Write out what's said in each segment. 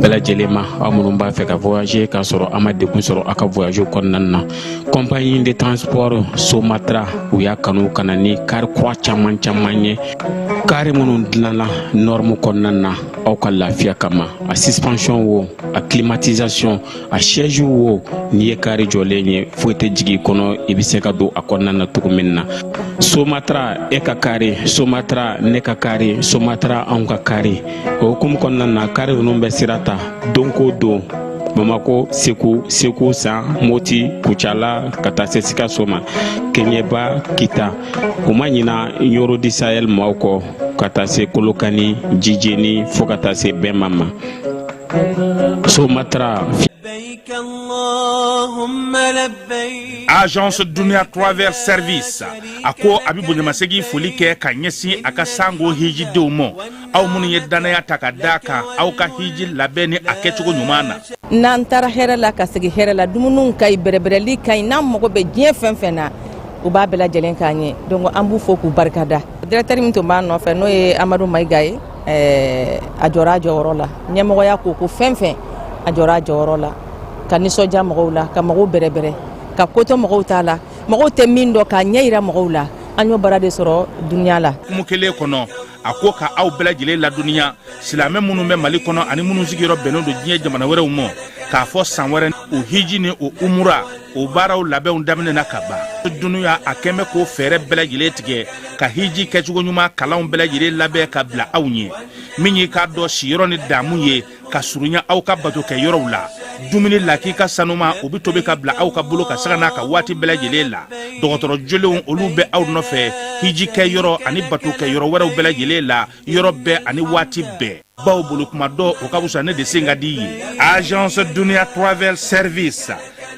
Bɛɛ lajɛlen ma, aw minnu b'a fɛ ka voyager k'a sɔrɔ a ma degun sɔrɔ a ka voyage kɔnɔna na, compagnie de transport Somatra, u y'a kanu ka na ni kari kura caman caman ye, kari minnu dilanna norme kɔnɔna na aw ka lafiya kama. A suspension wo, a climatisation, a siège wo, n'i ye kari jɔlen ye, foyi tɛ jigin i kɔnɔ, i bɛ se ka don a kɔnɔna na cogo min na. Somatra, e ka kari Somatra, ne ka kari Somatra, anw ka kari. O hukumu kɔnɔna na, kari ninnu bɛ sira ta don ko don Bamako, Segu, Segu San, Moti, Kucala, ka taa se Sikaso ma, Keɲeba, Kita. U ma ɲina Ɲoro du Sahel maaw kɔ, ka taa se Kolokani, Jijeni, fo ka taa se Bɛnma ma. Somatra. Agence Dunia Travel Service a ko a bɛ bonyamasegin foli kɛ ka ɲɛsin a ka sango hijidenw ma, aw minnu ye dannaya ta ka da kan aw ka hiji labɛn ni a kɛcogo ɲuman na. N'an taara hɛrɛ la ka segin hɛrɛ la, dumuniw ka ɲi, bɛrɛbɛrɛli ka ɲi. N'an mago bɛ diɲɛ fɛn fɛn na, u b'a bɛɛ lajɛlen k'an ye. Donc an b'u fo k'u barikada. Directeur min tun b'an nɔfɛ, n'o ye Amadu Mayiga ye, a jɔra a jɔyɔrɔ la. Ɲɛmɔgɔya ko ko fɛn fɛn, a jɔra a jɔyɔrɔ la ka nisɔndiya mɔgɔw la, ka mɔgɔw bɛrɛbɛrɛ, ka kotɔ mɔgɔw t'a la, mɔgɔw tɛ min dɔn, k'a ɲɛ yira mɔgɔw la. An y'o baara de sɔrɔ dunuya la. Hukumu kelen kɔnɔ, a ko ka aw bɛɛ lajɛlen ladɔnniya, silamɛ minnu bɛ Mali kɔnɔ ani minnu sigiyɔrɔ bɛnnen don diɲɛ jamana wɛrɛw ma, k'a fɔ san wɛrɛ o hiji ni o umura, o baaraw labɛnw daminɛna ka ban. Dunuya a kɛn bɛ k'o fɛɛrɛ bɛɛ lajɛlen tigɛ ka hiji kɛcogo ɲuman kalanw bɛɛ lajɛlen labɛn ka bila aw ɲɛ. Min y'i k'a dɔn siyɔrɔ ni damu ye ka surunya aw ka bato kɛ yɔrɔw la, dumuni lakika sanuma, o bɛ tobi ka bila aw ka bolo ka sanga n'a ka waati bɛɛ lajɛlen la. Dɔgɔtɔrɔ jolenw, olu bɛ aw nɔfɛ hiji kɛ yɔrɔ ani bato kɛ yɔrɔ wɛrɛw bɛɛ lajɛlen la, yɔrɔ bɛɛ ani waati bɛɛ. Baw bolo kuma dɔ, o ka fisa ne de sen ka di ye. Agence Dunia Travel Service,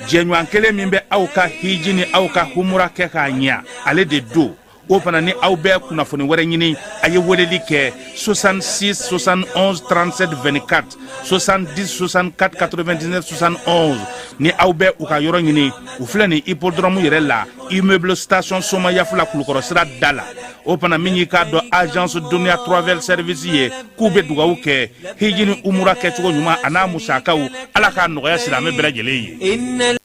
jɛɲɔgɔn kelen min bɛ aw ka hiji ni aw ka humura kɛ k'a ɲɛ, ale de don. O fana ni aw bɛ kunnafoni wɛrɛ ɲini, a ye weleli kɛ 66 71 37 24, 70 64 99 71. Ni aw bɛ u ka yɔrɔ ɲini, u filɛ nin hippodrome yɛrɛ la, immeuble Station Somayafula, Kulukɔrɔ sira da la. O fana, min y'i k'a dɔn Agence Dunia Travel Service ye, k'u bɛ dugawu kɛ hiji ni umura kɛcogo ɲuman a n'a musakaw, Ala k'a nɔgɔya silamɛ bɛɛ lajɛlen ye.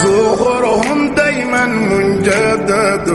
زخرهم دايما مجدد.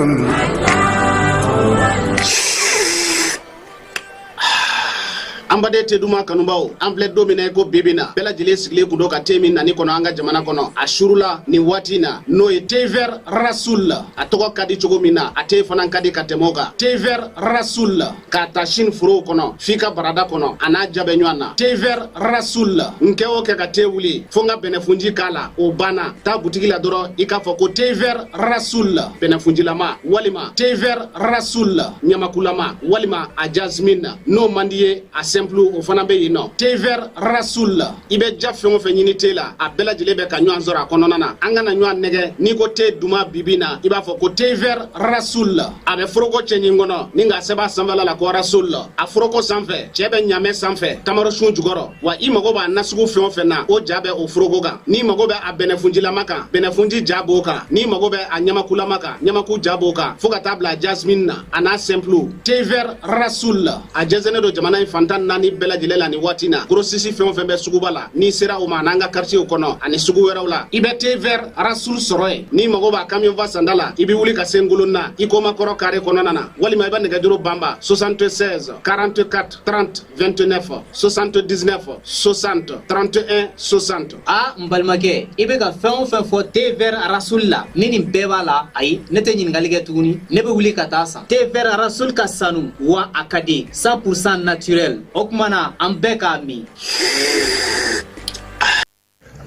An baden te duman kanubaw, an filɛ don min na i ko bibi na, bɛɛ lajɛlen sigilen kun don ka te min nani kɔnɔ an ka jamana kɔnɔ. A surula nin waati na, n'o ye thé vert Rasoul. A tɔgɔ ka di cogo min na, a te fana ka di ka tɛmɛ o kan. Thé vert Rasoul, k'a ta Chine forow kɔnɔ f'i ka barada kɔnɔ, a n'a ja bɛ ɲɔgɔn na. Thé vert Rasoul, n kɛ o kɛ ka te wuli fo n ka bɛnɛfunji k'a la, o banna. Taa butigi la dɔrɔn, i k'a fɔ ko thé vert Rasoul bɛnɛfunjilama, walima thé vert Rasoul ɲamakulama, walima a jasmine. N'o man di ye, a simple, o fana bɛ yen nɔ. Thé vert Rasoul, i bɛ ja fɛn o fɛn ɲini te la, a bɛɛ lajɛlen bɛ ka ɲɔgɔn sɔrɔ a kɔnɔna na. An kana ɲɔgɔn nɛgɛ. N'i ko te duman bibi na, i b'a fɔ ko thé vert Rasoul. A bɛ foroko cɛɲi kɔnɔ ni k'a sɛbɛn a sanfɛla la ko Rasoul. A foroko sanfɛ, cɛ bɛ ɲamɛ sanfɛ tamarosun jukɔrɔ. Wa i mago b'a nasugu fɛn o fɛn na, o ja bɛ o foroko kan. N'i mago bɛ a bɛnɛfunjilama kan, bɛnɛfunji ja b'o kan. N'i mago bɛ a ɲamakulama kan, ɲamaku ja b'o kan, fo ka taa bila jasmine na, a n'a simple. Thé vert Rasoul, a jɛnsɛnnen don jamana in fan 14 bɛɛ lajɛlen la nin waati na. Grossiste fɛn o fɛn bɛ suguba la, n'i sera o ma, n'an ka quartier kɔnɔ ani sugu wɛrɛw la, i bɛ thé vert Rasoul sɔrɔ yen. N'i mago b'a camion fa sanda la, i bɛ wuli ka se Ngolonna Ikoma kɔrɔ carré kɔnɔna na, walima i bɛ nɛgɛjuru banba 76 44 30 29, 79 60 31 60. A n balimakɛ, i bɛ ka fɛn o fɛn fɔ thé vert Rasoul la, ni nin bɛɛ b'a la, ayi, ne tɛ ɲininkali kɛ tuguni. Ne bɛ wuli ka taa san. Thé vert Rasoul ka sanu wa a ka di, 100% naturel. O tuma na, an bɛɛ k'a min.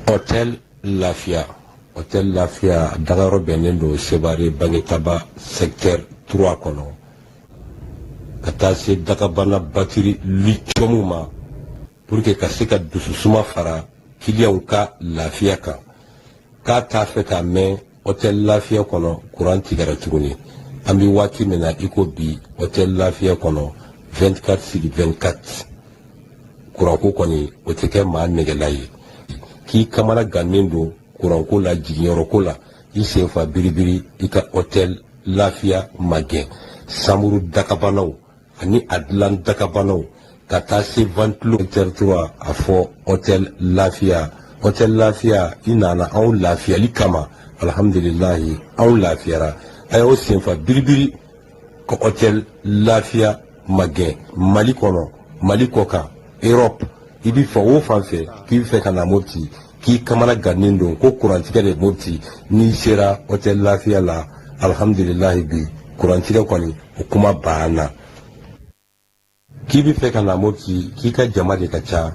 Hôtel Lafiya, Hôtel Lafiya dagayɔrɔ bɛnnen don Sevare Bangetaba secteur 3 kɔnɔ ka taa se dagabana batiri lithium ma pour que ka se ka dususuma fara kiliyanw ka lafiya kan. K'a t'a fɛ k'a mɛn Hôtel Lafiya kɔnɔ kuran tigɛra tuguni. An bɛ waati min na i ko bi, Hôtel Lafiya kɔnɔ 24 sur 24 kuranko kɔni o tɛ kɛ maa nɛgɛla ye. K'i kamana gannen don kuranko la, jiginyɔrɔko la, i sen fa biribiri i ka Hôtel Lafiya magɛn. Samuru dakabanaw ani a dilan dakabanaw ka taa se ventilo secteur 3, a fɔ Hôtel Lafiya. Hôtel Lafiya, i nana anw lafiyali kama, alhamdulilahi anw lafiyara. A y'aw senfa biribiri ka Hôtel Lafiya magɛn. Mali kɔnɔ, Mali kɔkan, Europe, i bɛ fan o fan fɛ k'i bɛ fɛ ka na Mopti, k'i kamana gannen don ko kurantigɛ de Mopti, n'i sera Hôtel Lafiya la, alhamdulilahi bi kurantigɛ kɔni o kuma banna. K'i bɛ fɛ ka na Mopti, k'i ka jama de ka ca,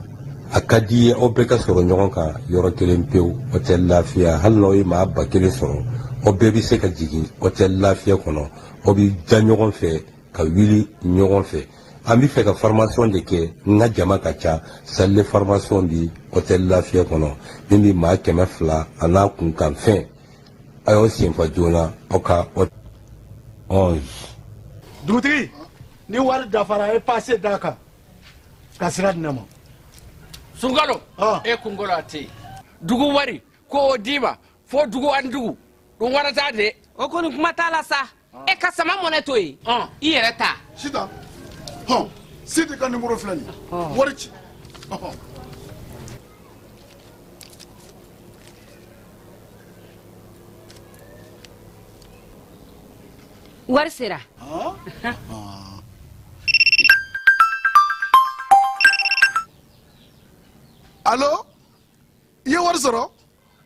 a ka di i ye aw bɛɛ ka sɔrɔ ɲɔgɔn kan yɔrɔ kelen pewu, Hôtel Lafiya, hali n'aw ye maa 1000 sɔrɔ, aw bɛɛ bɛ se ka jigin Hôtel Lafiya kɔnɔ, aw bɛ da ɲɔgɔn fɛ ka wuli ɲɔgɔn fɛ. An bɛ fɛ ka formation de kɛ, n ka jama ka ca, salle de formation bi Hôtel Lafiya kɔnɔ min bɛ maa 200 a n'a kunkanfɛn. A y'aw senfa joona aw ka 11. Dugutigi, ni wari dafara, e passe d'a kan ka sira di ne ma. Sunkalo, e kunkolo a tɛ yen. Dugu wari ko o d'i ma fo dugu ani dugu ɗum warata de. O kɔni kuma t'a la sa. E ka sama mɔnɛ to yen, i yɛrɛ ta. Sitan hɔn, Sidi ka nimoro filɛ nin ye, wari ci. Wari sera. Alo, i ye wari sɔrɔ?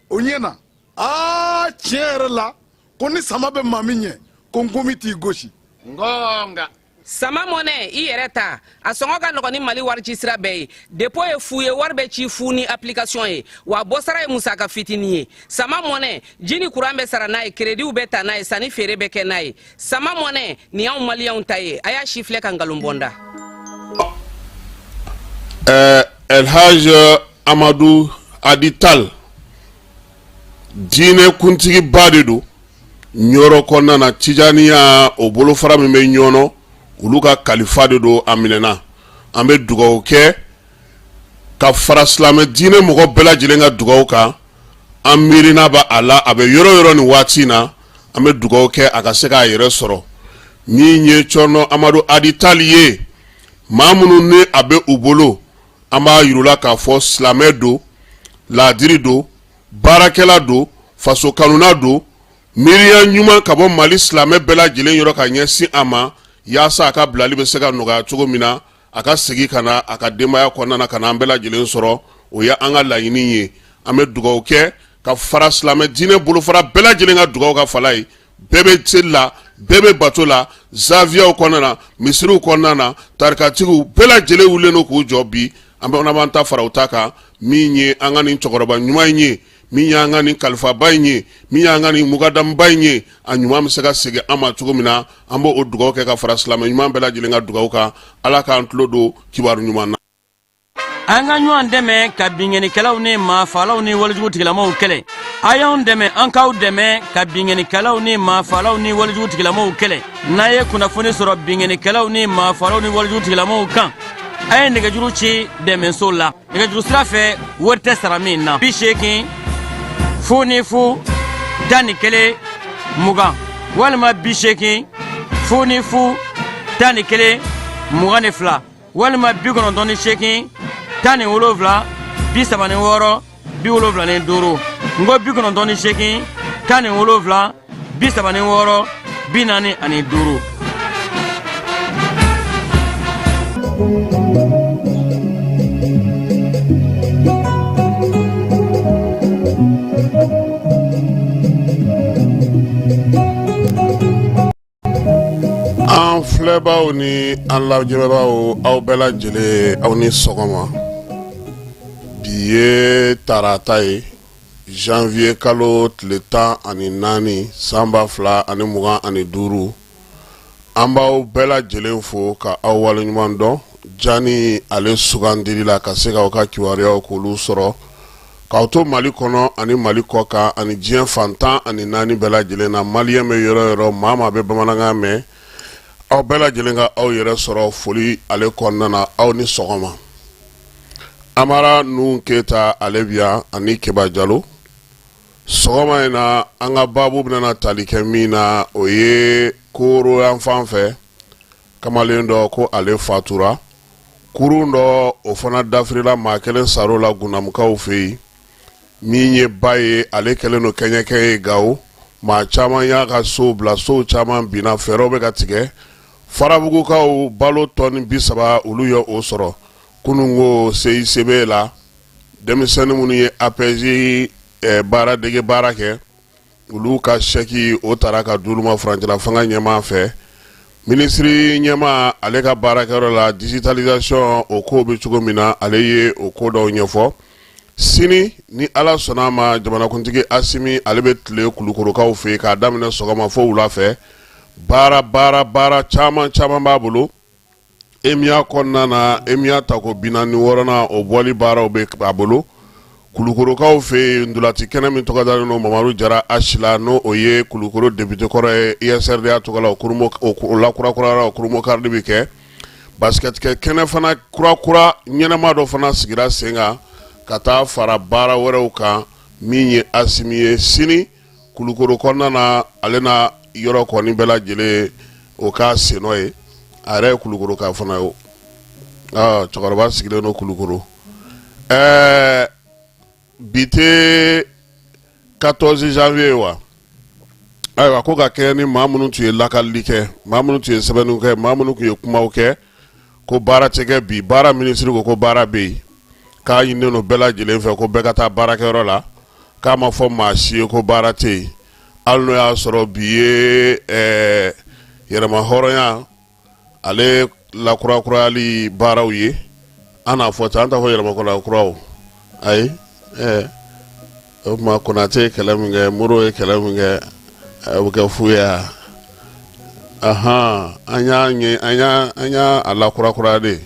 O ɲɛna. Aa, tiɲɛ yɛrɛ la, ko ni sama bɛ maa min ɲɛ, ko nkomi t'i gosi. Ngonga. Sama mɔnɛ, i yɛrɛ ta, a sɔngɔ ka nɔgɔn ni Mali wari ci sira bɛɛ ye. Dépôt ye fu ye, wari bɛ ci fu ni application ye, wa bɔsara ye musaka fitinin ye. Sama mɔnɛ, ji ni kuran bɛ sara n'a ye, créditw bɛ ta n'a ye, sanni feere bɛ kɛ n'a ye. Sama mɔnɛ nin y'anw maliyɛnw ta ye. A y'a si filɛ ka nkalon bɔ n da. Elhaj Amadu Adi Tal, diinɛ kuntigiba de don Ɲɔrɔ kɔnɔna na. Tijaniya o bolofara min bɛ Ɲɔnɔ, olu ka kalifa de don. A minɛna, an bɛ dugawu kɛ ka fara silamɛ diinɛ mɔgɔ bɛɛ lajɛlen ka dugawu kan. An miirina b'a a la, a bɛ yɔrɔ yɔrɔ nin waati in na, an bɛ dugawu kɛ a ka se k'a yɛrɛ sɔrɔ. Min ye Cɔrɔnɔ Amadu Adi Tali ye, maa minnu ni a bɛ u bolo, an b'a yir'u la k'a fɔ silamɛ don, laadiri don, baarakɛla don, faso kanuna don, miiriya ɲuman ka bɔ Mali silamɛ bɛɛ lajɛlen yɔrɔ ka ɲɛsin a ma, yaasa a ka bilali bɛ se ka nɔgɔya cogo min na, a ka segin ka na a ka denbaya kɔnɔna na, ka na an bɛɛ lajɛlen sɔrɔ. O ye an ka laɲini ye. An bɛ dugawu kɛ ka fara silamɛ diinɛ bolofara bɛɛ lajɛlen ka dugawu kan. Fala ye, bɛɛ bɛ seli la, bɛɛ bɛ bato la, zawiyaw kɔnɔna na, misiriw kɔnɔna na, tarikatigiw bɛɛ lajɛlen wulilen don k'u jɔ bi. An bɛ b'an ta fara u ta kan. Min ye an ka nin cɛkɔrɔba ɲuman in ye, min y'an ka nin kalifaba in ye, min y'an ka nin mukadamuba in ye, a ɲuman bɛ se ka segin an ma cogo min na, an b'o dugawu kɛ ka fara silamɛ ɲuman bɛɛ lajɛlen ka dugawu kan. Ala k'an tulo don kibaru ɲuman na. An ka ɲɔgɔn dɛmɛ ka binkannikɛlaw ni maafalaw ni walejugu tigilamaw kɛlɛ. A y'anw dɛmɛ, an k'aw dɛmɛ ka binkannikɛlaw ni maafalaw ni walejugu tigilamaw kɛlɛ. N'a ye kunnafoni sɔrɔ binkannikɛlaw ni maafalaw ni walejugu tigilamaw kan, a ye nɛgɛjuru ci dɛmɛso la nɛgɛjuru sira fɛ, wari tɛ sara min na: 80 0 0 11 20 walima 80 0 0 11 22 walima 98 17 36 75. N ko 98 17 36 45. An filɛbaaw ni an lajɛbaaw, aw bɛɛ lajɛlen, aw ni sɔgɔma. Bi ye tarata ye. janvier kalo tile 14 san 2025. An b'aw bɛɛ lajɛlen fo ka aw waleɲuman dɔn jani ale sugandili la ka se k'aw ka kibaruyaw k'olu sɔrɔ k'aw to Mali kɔnɔ ani Mali kɔ kan ani diɲɛ fan 14 bɛɛ lajɛlen na. Maliyɛn bɛ yɔrɔ o yɔrɔ, maa maa bɛ bamanankan mɛn, aw bɛɛ lajɛlen ka aw yɛrɛ sɔrɔ foli ale kɔnɔna na. Aw ni sɔgɔma. Amara Nuhun Keyita ale bi yan ani Keba Jalo. Sɔgɔma in na, an ka baabu bɛna tali kɛ min na, o ye koro yan fan fɛ kamalen dɔ ko ale fatura. Kurun dɔ o fana dafirila, maa kelen sar'o la Gundamukaw fɛ yen. Min ye ba ye, ale kɛlen don kɛɲɛkɛ ye Gawo. Maa caman y'a ka sow bila, sow caman binna, fɛɛrɛw bɛ ka tigɛ. Farabugukaw balo tɔni 30 olu ye o sɔrɔ kununko CICB la. Denmisɛnnin minnu ye APEJ baaradege baara kɛ, olu ka sɛki o taara ka d'olu ma furancɛla fanga ɲɛmaa fɛ. Minisiri ɲɛmaa ale ka baarakɛyɔrɔ la, digitalisation o ko bɛ cogo min na, ale ye o ko dɔw ɲɛfɔ. Sini ni Ala sɔnna a ma, jamanakuntigi Asimi ale bɛ tile Kulukorokaw fɛ yen k'a daminɛ sɔgɔma fo wula fɛ. Baara baara baara caman caman b'a bolo. EMIA kɔnɔna na, EMIA tako 46nan o bɔli baaraw bɛ a bolo Kulukorokaw fɛ yen. Ntolaci kɛnɛ min tɔgɔ dalen don Mamadu Jara H la, n'o o ye Kulukoro député kɔrɔ ye USRDA tɔgɔ la, o lakurakurayara, o kurunbonkarili bɛ kɛ. Basket kɛ kɛnɛ fana kurakura ɲɛnama dɔ fana sigira sen kan ka taa fara baara wɛrɛw kan. Min ye Asimi ye sini Kulukoro kɔnɔna na, ale na yɔrɔ kɔni bɛɛ lajɛlen o k'a sennɔ ye. A yɛrɛ ye Kulukoroka fana ye. Cɛkɔrɔba sigilen don Kulukoro. Ɛɛ bi tɛ 14 janvier ye wa? Ayiwa, ko ka kɛ ni maa minnu tun ye lakalili kɛ, maa minnu tun ye sɛbɛnniw kɛ, maa minnu tun ye kumaw kɛ ko baara tɛ kɛ bi, baara minisiri ko ko baara bɛ yen, k'a ɲininen don bɛɛ lajɛlen fɛ ko bɛɛ ka taa baarakɛyɔrɔ la, k'a ma fɔ maa si ye ko baara tɛ yen, hali n'o y'a sɔrɔ bi ye yɛrɛmahɔrɔnya ale lakurakurayali baaraw ye. An n'a fɔ ten, an t'a fɔ yɛrɛmakɔrɔya kuraw. Ayi, o tuma Konate ye kɛlɛ min kɛ, Modibo ye kɛlɛ min kɛ, o bɛ kɛ fu ye wa? Ahan, an y'a ɲɛ, an y'a a lakurakuraya de.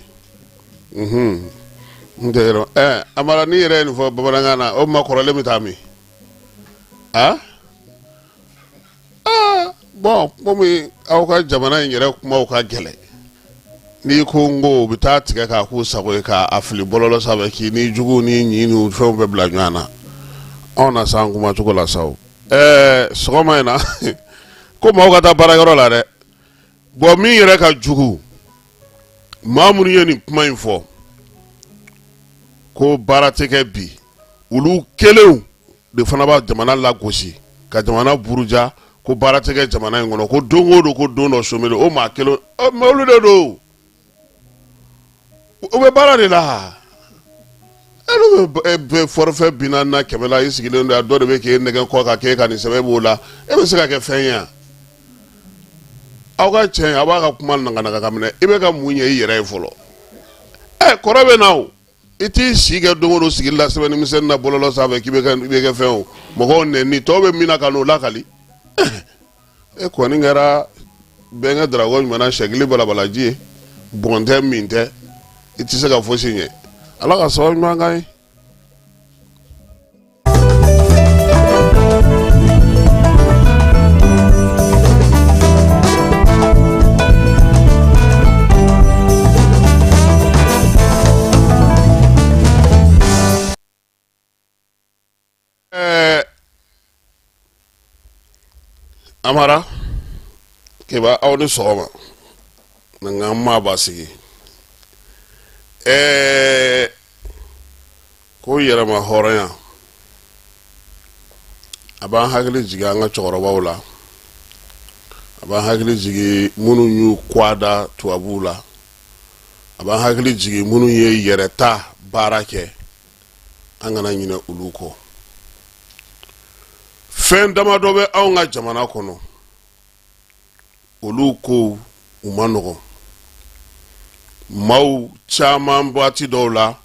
N tɛ yɛrɛ Amara, n'i yɛrɛ ye nin fɔ bamanankan na, o tuma kɔrɔlen bɛ taa min? A bɔn, komi aw ka jamana in yɛrɛ kumaw ka gɛlɛn, n'i ko n ko u bɛ taa tigɛ k'a k'u sago ye k'a fili bɔlɔlɔ sanfɛ k'i ni jugu ni ɲin ni fɛnw bɛɛ bila ɲɔgɔn na. Anw na s'an kumacogo la sa. Ɛɛ sɔgɔma in na, ko maaw ka taa baarakɛyɔrɔ la dɛ. Bɔn, min yɛrɛ ka jugu, maa minnu ye nin kuma in fɔ ko baara tɛ kɛ bi, olu kelenw de fana b'a jamana lagosi ka jamana buruja ko baara tɛ kɛ jamana in kɔnɔ, ko don o don ko don dɔ chômeur. O maa kelen, mais olu de don, u bɛ baara de la. Olu bɛ forfait 40 na 100 la, i sigilen don yan, dɔ de bɛ k'e nɛgɛ kɔ ka k'e ka nin sɛbɛn b'o la, e bɛ se ka kɛ fɛn ye wa? Aw ka cɛ, aw b'a ka kuma naganaga ka minɛ. I bɛ ka mun ɲɛ i yɛrɛ ye fɔlɔ? Ɛ kɔrɔ bɛ na o. I t'i si kɛ don o don sigili la sɛbɛnni misɛnnin na bɔlɔlɔ sanfɛ k'i bɛ kɛ fɛn o. Mɔgɔw nɛni tɔw bɛ min na ka n'o lakali. E kɔni kɛra bɛnkɛ darakɔ ɲuman na, sɛkili balabalaji ye, bɔn tɛ, min tɛ, i tɛ se ka fosi ɲɛ. Ala ka sababu ɲuman k'an ye. Amara Keba, aw ni sɔgɔma. Nka n maa ba sigi ko yɛrɛma hɔrɔnya a b'an hakili jigin an ka cɛkɔrɔbaw la, a b'an hakili jigin minnu y'u kwa da tubabuw la, a b'an hakili jigin minnu ye yɛrɛta baara kɛ. An kana ɲinɛ olu kɔ. Fɛn damadɔ bɛ anw ka jamana kɔnɔ, olu kow u man nɔgɔn. Maaw caman waati dɔw la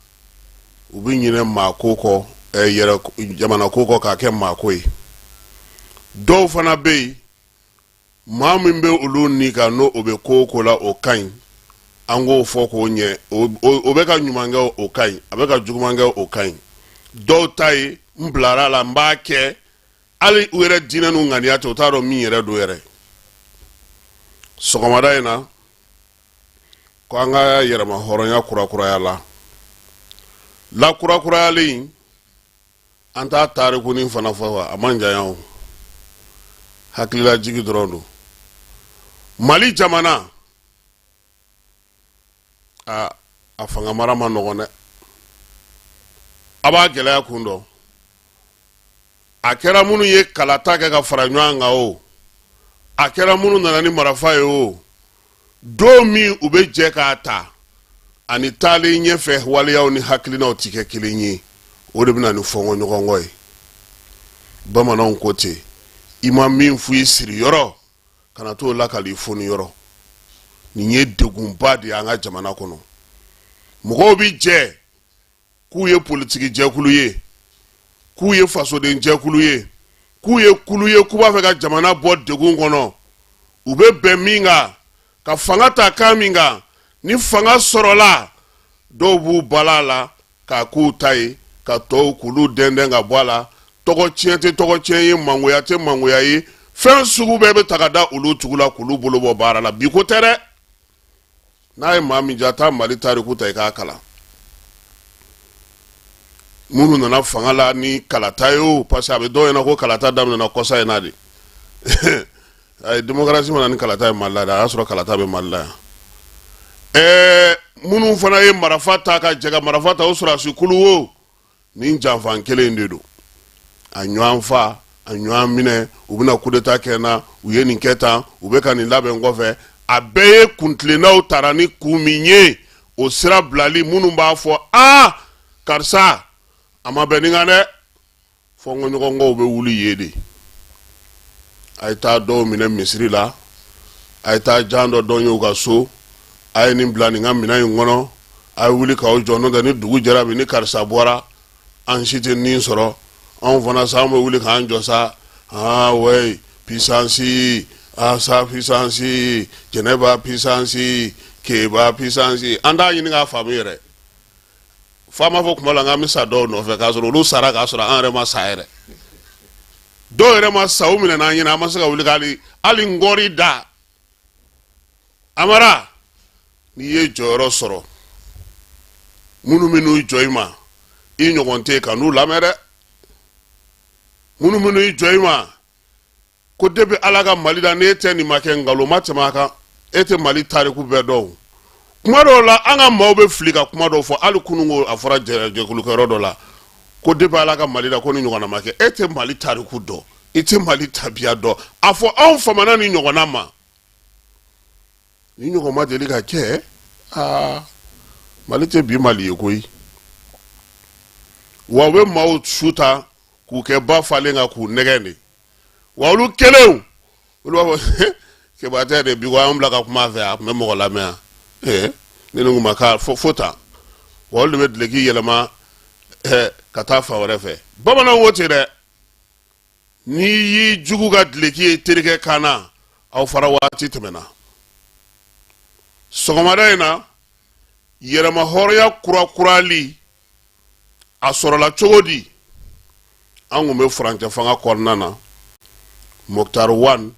u bɛ ɲinɛ maa ko kɔ. yɛrɛ jamana ko kɔ k'a kɛ maako ye. Dɔw fana bɛ yen, maa min bɛ olu ni kan, n'o o bɛ ko o ko la, o ka ɲi, an k'o fɔ k'o ɲɛ. O bɛ ka ɲuman kɛ, o ka ɲi, a bɛ ka juguman kɛ, o ka ɲi. Dɔw ta ye n bilara a la, n b'a kɛ, hali u yɛrɛ diinɛ n'u ŋaniya tɛ, u t'a dɔn min yɛrɛ don yɛrɛ. Sɔgɔmada in na, ko an ka yɛrɛma hɔrɔnya kurakuraya la, lakurakurayalen, an t'a tarikunin fana fɔ wa, a man janya o, hakililajigi dɔrɔn don. Mali jamana a a fanga mara ma nɔgɔn dɛ, a b'a gɛlɛya kun dɔn. A kɛra minnu ye kalata kɛ ka fara ɲɔgɔn kan o, a kɛra minnu nana ni marafa ye o, don min u bɛ jɛ k'a ta ani taalen ɲɛfɛ waleyaw ni hakilinaw ti kɛ kelen ye, o de bɛ na ni fɔnkɔɲɔgɔnkɔ ye. Bamananw ko ten, i ma min fɔ i siri yɔrɔ, kana t'o lakali i foni yɔrɔ. Nin ye degunba de ye an ka jamana kɔnɔ. Mɔgɔw bɛ jɛ k'u ye politiki jɛkulu ye, k'u ye fasoden jɛkulu ye, k'u ye kulu ye, k'u b'a fɛ ka jamana bɔ degun kɔnɔ. U bɛ bɛn min kan, ka fanga ta kan min kan, ni fanga sɔrɔla, dɔw b'u bala a la k'a k'u ta ye, ka tɔw k'olu dɛndɛn ka bɔ a la. Tɔgɔ tiɲɛ tɛ tɔgɔ tiɲɛ ye, mangoya tɛ mangoya ye, fɛn sugu bɛɛ bɛ ta ka da olu tugu la k'olu bolo bɔ baara la. Bi ko tɛ dɛ. N'a ye maa min diya, taa Mali tariku ta i k'a kalan. Minnu nana fanga la ni kalata ye o, parce que a bɛ dɔw ɲɛna ko kalata daminɛna kɔsa in na de. Ayi, démocratie ma na ni kalata ye Mali la dɛ, a y'a sɔrɔ kalata bɛ Mali la yan. Minnu fana ye marafa ta ka jɛ ka marafa ta, o sɔrɔdasi kulu wo, nin janfan kelen de don. A ɲɔgɔn fa, a ɲɔgɔn minɛ, u bɛna kudeta kɛ na, u ye nin kɛ tan, u bɛ ka nin labɛn kɔfɛ. A bɛɛ ye kuntilennaw tara ni kun min ye, o sira bilali. Minnu b'a fɔ aa karisa, a ma bɛn nin kan dɛ, fɔnkɔɲɔgɔnkɔw bɛ wuli yen de. A ye taa dɔw minɛ misiri la, a ye taa jan dɔ dɔn ye u ka so, a ye nin bila nin ka minɛn in kɔnɔ, a ye wuli k'aw jɔ, n'o tɛ ni dugu jɛra bi, ni karisa bɔra, an si tɛ nin sɔrɔ. Anw fana sa, an bɛ wuli k'an jɔ sa. Aa wɛyi, puissance, asa puissance, jɛnɛba puissance, keba puissance. An t'a ɲini k'a faamu yɛrɛ. Fo an b'a fɔ kuma la k'an bɛ sa dɔw nɔfɛ, k'a sɔrɔ olu sara k'a sɔrɔ an yɛrɛ ma sa yɛrɛ. Dɔw yɛrɛ ma sa, u minɛna an ɲɛna, an ma se ka wuli k'ali hali nkɔri da. Amara, n'i ye jɔyɔrɔ sɔrɔ, minnu bɛ n'u jɔ i ma, i ɲɔgɔn tɛ yen, ka n'u lamɛn dɛ. Minnu bɛ n'u jɔ i ma ko depuis Ala ka Mali da, n'e tɛ nin ma kɛ, nkalon ma tɛmɛ a kan. E tɛ Mali tariku bɛɛ dɔn. Kuma dɔw la, an ka maaw bɛ fili ka kuma dɔw fɔ. Hali kunun ko a fɔra jɛkulukɛyɔrɔ dɔ la ko depuis Ala ka Mali da, ko ni ɲɔgɔnna ma kɛ. E tɛ Mali tariku dɔn, i tɛ Mali tabiya dɔn. A fɔ anw famana ni ɲɔgɔnna ma, ni ɲɔgɔn ma deli ka kɛ. Aa, Mali tɛ bi Mali ye koyi. Wa u bɛ maaw su ta k'u kɛ ba falen kan k'u nɛgɛn de. Wa olu kelenw, olu b'a fɔ kebatɛ de bi ko an bila ka kuma fɛ, a tun bɛ mɔgɔ lamɛn yan. Ee, ne ni kun ma k'a fo fo tan. Wa olu de bɛ duloki yɛlɛma ka taa fan wɛrɛ fɛ. Bamananw ko ten dɛ, n'i y'i jugu ka duloki ye terikɛ kan na, aw fara waati tɛmɛna. Sɔgɔmada in na, yɛrɛma hɔrɔnya kurakurali a sɔrɔla cogo di? An kun bɛ furancɛ fanga kɔnɔna na. Moctar Ouane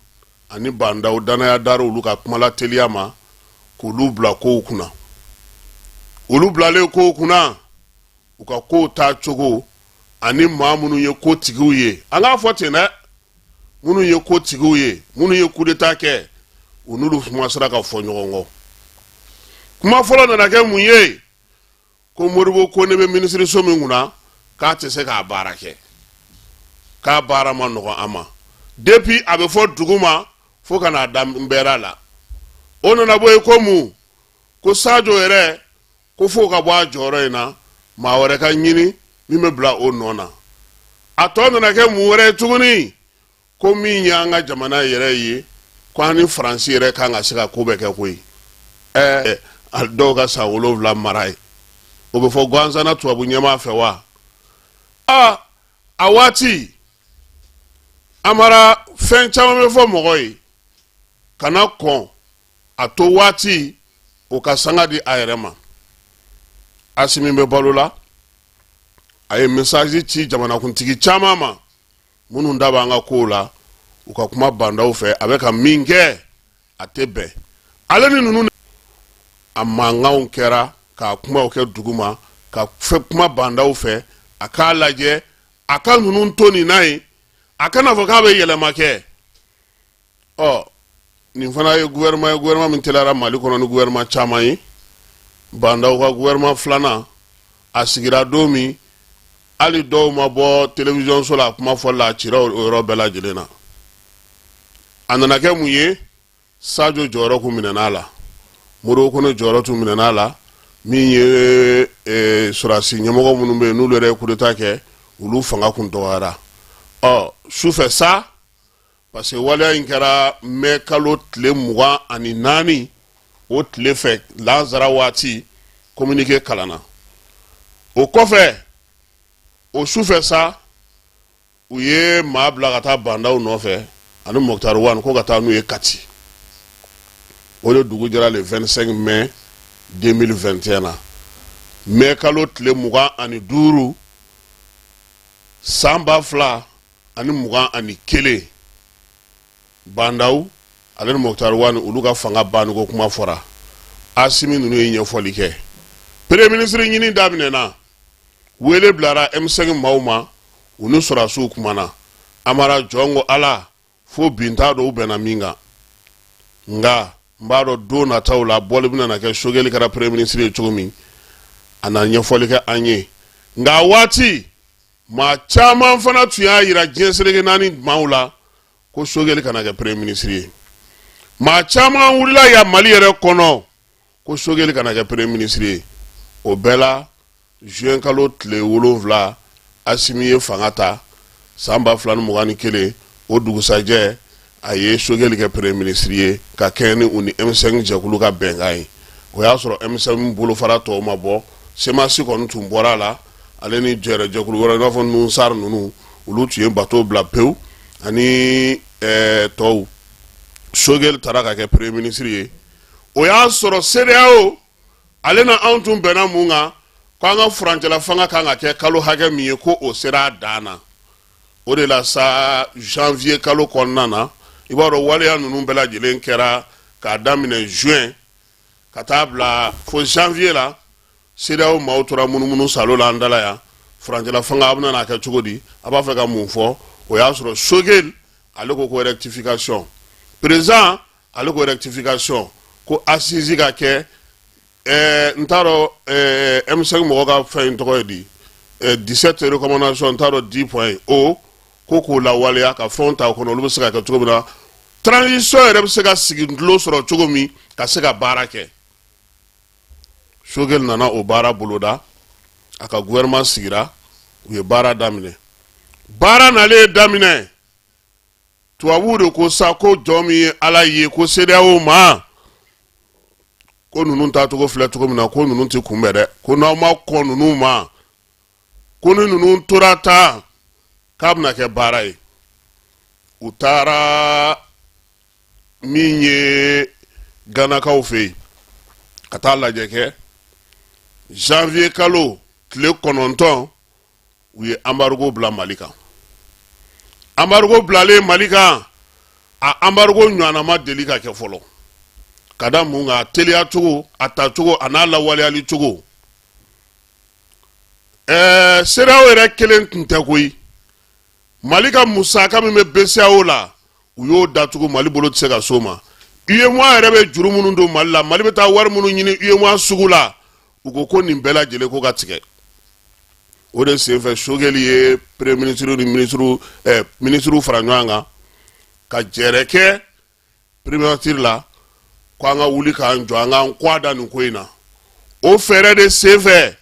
ani Bah N'Daw, danaya dara olu ka kumala teliya ma k'olu bila kow kunna. Olu bilalen kow kunna, u ka kow taa cogo ani maa minnu ye ko tigiw ye, an k'a fɔ ten dɛ, minnu ye ko tigiw ye, minnu ye kudeta kɛ, u n'olu kuma sera ka fɔ ɲɔgɔn kɔ. Kuma fɔlɔ nana kɛ mun ye? Ko Modibo Kone bɛ minisiriso min kunna, k'a tɛ se k'a baara kɛ, k'a baara ma nɔgɔn a ma depuis a bɛ fɔ dugu ma fo ka n'a da nbɛra la. O nana bɔ yen ko mun? Ko Sajo yɛrɛ ko f'o ka bɔ a jɔyɔrɔ in na, maa wɛrɛ ka ɲini min bɛ bila o nɔ na. A tɔ nana kɛ mun wɛrɛ ye tuguni? Ko min y'an ka jamana yɛrɛ ye, ko an ni Faransi yɛrɛ kan ka se ka ko bɛɛ kɛ koyi. Ɛɛ, dɔw ka san 7 mara ye, o bɛ fɔ gansan na tubabu ɲɛmaa fɛ wa? A a waati Amara, fɛn caman bɛ fɔ mɔgɔ ye, kana kɔn a to waati o ka sanga di a yɛrɛ ma. Asimi bɛ balo la, a ye message ci jamanakuntigi caman ma minnu da b'an ka kow la, u ka kuma Ba Ndaw fɛ. A bɛ ka min kɛ, a tɛ bɛn ale ni ninnu. A mankanw kɛra k'a kumaw kɛ duguma ka kuma Ba Ndaw fɛ, a k'a lajɛ, a ka ninnu to nin n'a ye, a kana fɔ k'a bɛ yɛlɛma kɛ. Ɔ, nin fana ye gouvernement ye, gouvernement min teliyara Mali kɔnɔ ni gouvernement caman ye. Ba Ndaw ka gouvernement filanan, a sigira don min, hali dɔw ma bɔ télévision so la a kuma fɔli la, a cira o yɔrɔ bɛɛ lajɛlen na. A nana kɛ mun ye? Sajo jɔyɔrɔ kun minɛna a la, Modibo Kone jɔyɔrɔ tun minɛna a la. Min ye sɔrɔdasi ɲɛmɔgɔ minnu bɛ yen, n'olu yɛrɛ ye coup d'état kɛ, olu fanga kun dɔgɔyara. Ɔ, sufɛ sa, parce que waleya in kɛra mɛ kalo tile 24, o tile fɛ lansara waati, communiqué kalanna. O kɔfɛ, o sufɛ sa, u ye maa bila ka taa Ba Ndaw nɔfɛ ani Moctar Ouane, ko ka taa n'u ye Kati. O de dugu jɛra le 25 mai 2021 na, mɛ kalo tile 25, san 2021. Ba Ndaw ale ni Moctar Ouane, olu ka fanga banniko kuma fɔra. Asimi ninnu ye ɲɛfɔli kɛ, premier ministre ɲini daminɛna, wele bilara M5 maaw ma, u ni sɔrɔdasiw kumana. Amara, jɔn ko Ala, fo bi n t'a dɔn u bɛnna min kan, nka n b'a dɔn don nataw la bɔli bɛna na kɛ. Choguel kɛra premier ministre ye cogo min, a na ɲɛfɔli kɛ an ye. Nka a waati, maa caman fana tun y'a yira diɲɛ seleke naani maaw la ko Choguel kana kɛ premier ministre ye. Maa caman wulila yan Mali yɛrɛ kɔnɔ ko Choguel kana kɛ premier ministre ye. O bɛɛ la, juin kalo tile 7, Asimi ye fanga ta san 2021. O dugusajɛ, a ye Choguel kɛ premier ministre ye ka kɛɲɛ ni u ni M5 jɛkulu ka bɛnkan ye. O y'a sɔrɔ M5 bolofara tɔw ma bɔ, CMAS kɔni tun bɔra a la, ale ni jɛrɛ jɛkulu wɛrɛ i n'a fɔ Nusar ninnu, olu tun ye bato bila pewu ani tɔw. Choguel taara ka kɛ premier ministre ye. O y'a sɔrɔ CEDEAO ale na anw tun bɛnna mun kan, ko an ka furancɛla fanga kan ka kɛ kalo hakɛ min ye, ko o sera a dan na. O de la sa, janvier kalo kɔnɔna na, i b'a dɔn waleya ninnu bɛɛ lajɛlen kɛra k'a daminɛ juin ka taa bila fo janvier la. CEDEAO maaw tora munumunu salo la an dala yan, furancɛla fanga a bɛna n'a kɛ cogo di, a b'a fɛ ka mun fɔ? O y'a sɔrɔ Choguel ale ko ko rectification, président ale ko rectification, ko assise ka kɛ. N t'a dɔn M5 mɔgɔ ka fɛn in tɔgɔ ye di, 17 recommandation, n t'a dɔn 10 points, o ko k'o lawaleya ka fɛnw ta o kɔnɔ, olu bɛ se ka kɛ cogo min na, transition yɛrɛ bɛ se ka sigi tulo sɔrɔ cogo min ka se ka baara kɛ. Choguel nana o baara boloda, a ka gouvernement sigira, u ye baara daminɛ. Baara nalen daminɛ, tubabuw de ko sa ko jɔn min ye Ala ye, ko CEDEAO ma ko ninnu taacogo filɛ cogo min na, ko ninnu tɛ kunbɛn dɛ, ko n'aw ma kɔn ninnu ma, ko ni ninnu tora tan, k'a bɛna kɛ baara ye. U taara min ye Ganakaw fɛ yen ka taa lajɛ kɛ janvier kalo tile 9, u ye embargo bila Mali kan. Embargo bilalen Mali kan, a embargo ɲɔgɔnna ma deli ka kɛ fɔlɔ. Ka da mun kan? A teliya cogo, a ta cogo, a n'a lawaleyali cogo. CEDEAO yɛrɛ kelen tun tɛ koyi. Mali ka musaka min bɛ BCEAO la, u y'o datugu, Mali bolo tɛ se ka s'o ma. UEMOA yɛrɛ bɛ juru minnu don Mali la, Mali bɛ taa wari minnu ɲini UEMOA sugu la, u ko ko nin bɛɛ lajɛlen ko ka tigɛ. O de senfɛ, Choguel ye premier ministre ni ministre fara ɲɔgɔn kan ka jɛrɛ kɛ primature la, ko an ka wuli k'an jɔ, an k'an kɔ da nin ko in na. O fɛɛrɛ de senfɛ,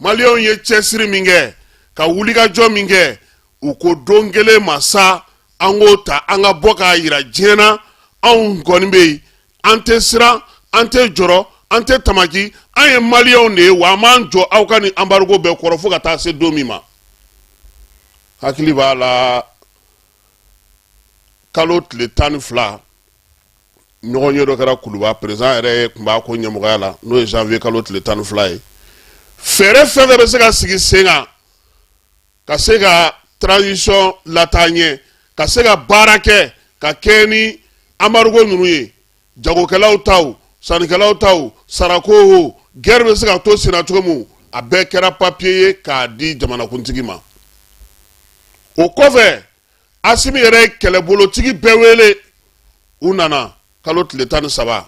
maliyɛnw ye cɛsiri min kɛ ka wulikajɔ min kɛ, u ko don kelen ma sa, an k'o ta, an ka bɔ k'a yira diɲɛ na, anw kɔni bɛ yen, an tɛ siran, an tɛ jɔrɔ, an tɛ tamaki, an ye maliyɛnw de ye, wa an b'an jɔ aw ka nin embargo bɛɛ kɔrɔ fo ka taa se don min ma. Hakili b'a la kalo tile 12 ɲɔgɔnye dɔ kɛra Kuluba, président yɛrɛ tun b'a ko ɲɛmɔgɔya la, n'o ye janvier kalo tile 12 ye. Fɛɛrɛ fɛn fɛn bɛ se ka sigi sen kan ka se ka transition lataa ɲɛ, ka se ka baara kɛ ka kɛɲɛ ni embargo ninnu ye, jagokɛlaw taw, sannikɛlaw taw, sarako o, guerre bɛ se ka to senna cogo min, a bɛɛ kɛra papier ye k'a di jamanakuntigi ma. O kɔfɛ, Asimi yɛrɛ ye kɛlɛbolotigi bɛɛ wele, u nana kalo tile 13,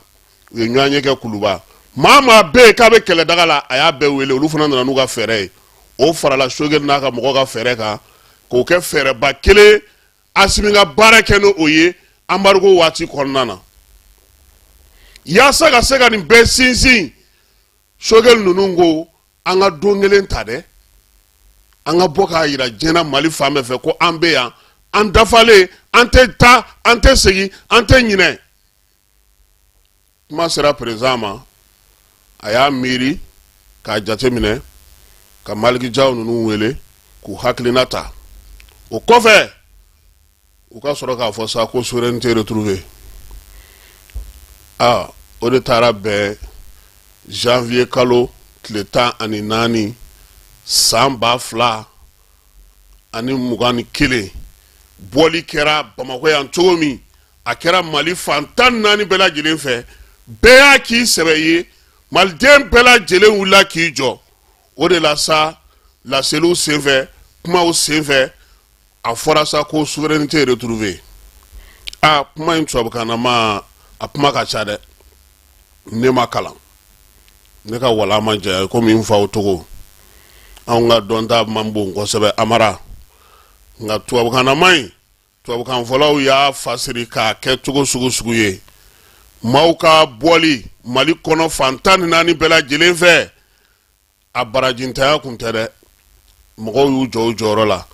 u ye ɲɔgɔnye kɛ Kuluba. Maa maa bɛ yen k'a bɛ kɛlɛdaga la, a y'a bɛɛ wele, olu fana nana n'u ka fɛɛrɛ ye. O farala Sogɛli n'a ka mɔgɔw ka fɛɛrɛ kan k'o kɛ fɛɛrɛba kelen, Asimi ka baara kɛ n'o ye embargo waati kɔnɔna na, yaasa ka se ka nin bɛɛ sinsin. Sogɛli ninnu ko an ka don kelen ta dɛ, an ka bɔ k'a yira diɲɛ na Mali fan bɛɛ fɛ ko an bɛ yan, an dafalen, an tɛ taa, an tɛ segin, an tɛ ɲinɛ. Kuma sera président ma, a y'a miiri k'a jateminɛ ka Maliki Jaw ninnu wele k'u hakilina ta. O kɔfɛ, u ka sɔrɔ k'a fɔ sa ko souveraineté retrouvée. Aa, o de taara bɛn janvier kalo tile 14 san 2021. Bɔli kɛra Bamakɔ yan cogo min, a kɛra Mali fan 14 bɛɛ lajɛlen fɛ, bɛɛ y'a k'i sɛbɛ ye, maliden bɛɛ lajɛlen wulila k'i jɔ. O de la sa, laseliw senfɛ, kumaw senfɛ, a fɔra sa ko souveraineté retrouvée. A kuma in tubabukanama, a kuma ka ca dɛ. Ne ma kalan, ne ka wala ma janya komi n faw togo, anw ka dɔnta man bon kosɛbɛ amara. Nka tubabukanama in, tubabukanfɔlaw y'a fasiri k'a kɛ cogo sugu sugu ye. Maaw ka bɔli Mali kɔnɔ fan 14 bɛɛ lajɛlen fɛ, a barajintanya kun tɛ dɛ. Mɔgɔw y'u jɔ u jɔyɔrɔ la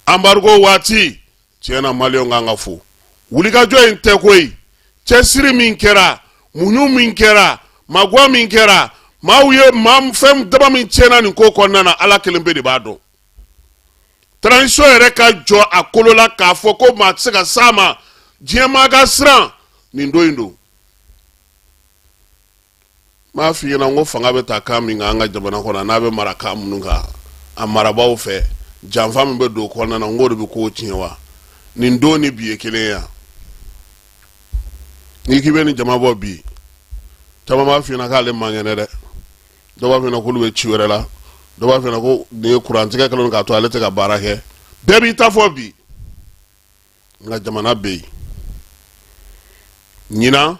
embargo waati. Tiɲɛ na, maliyɛnw kan ka fo. Wulikajɔ in tɛ koyi, cɛsiri min kɛra, muɲu min kɛra, maguwa min kɛra, maaw ye maa fɛn dama min tiɲɛna nin ko kɔnɔna na, Ala kelen pe de b'a dɔn. Transition yɛrɛ ka jɔ a kolo la k'a fɔ ko maa tɛ se ka s'a ma, diɲɛ maa ka siran nin don in don. N b'a f'i ɲɛna n ko fanga bɛ ta kan min kan an ka jamana kɔnɔ, n'a bɛ mara kan minnu kan a marabaaw fɛ, janfa min bɛ don kɔnɔna na, n k'o de bɛ kow tiɲɛ wa. Nin don ni bi ye kelen ye yan. N'i k'i bɛ nin jama bɔ bi, caman b'a f'i ɲɛna k'ale man kɛnɛ dɛ, dɔw b'a f'i ɲɛna k'olu bɛ ci wɛrɛ la, dɔw b'a f'i ɲɛna ko nin ye kurantigɛ kɛlen don k'a to ale tɛ ka baara kɛ. Bɛɛ b'i ta fɔ bi, nka jamana bɛ yen. Ɲinan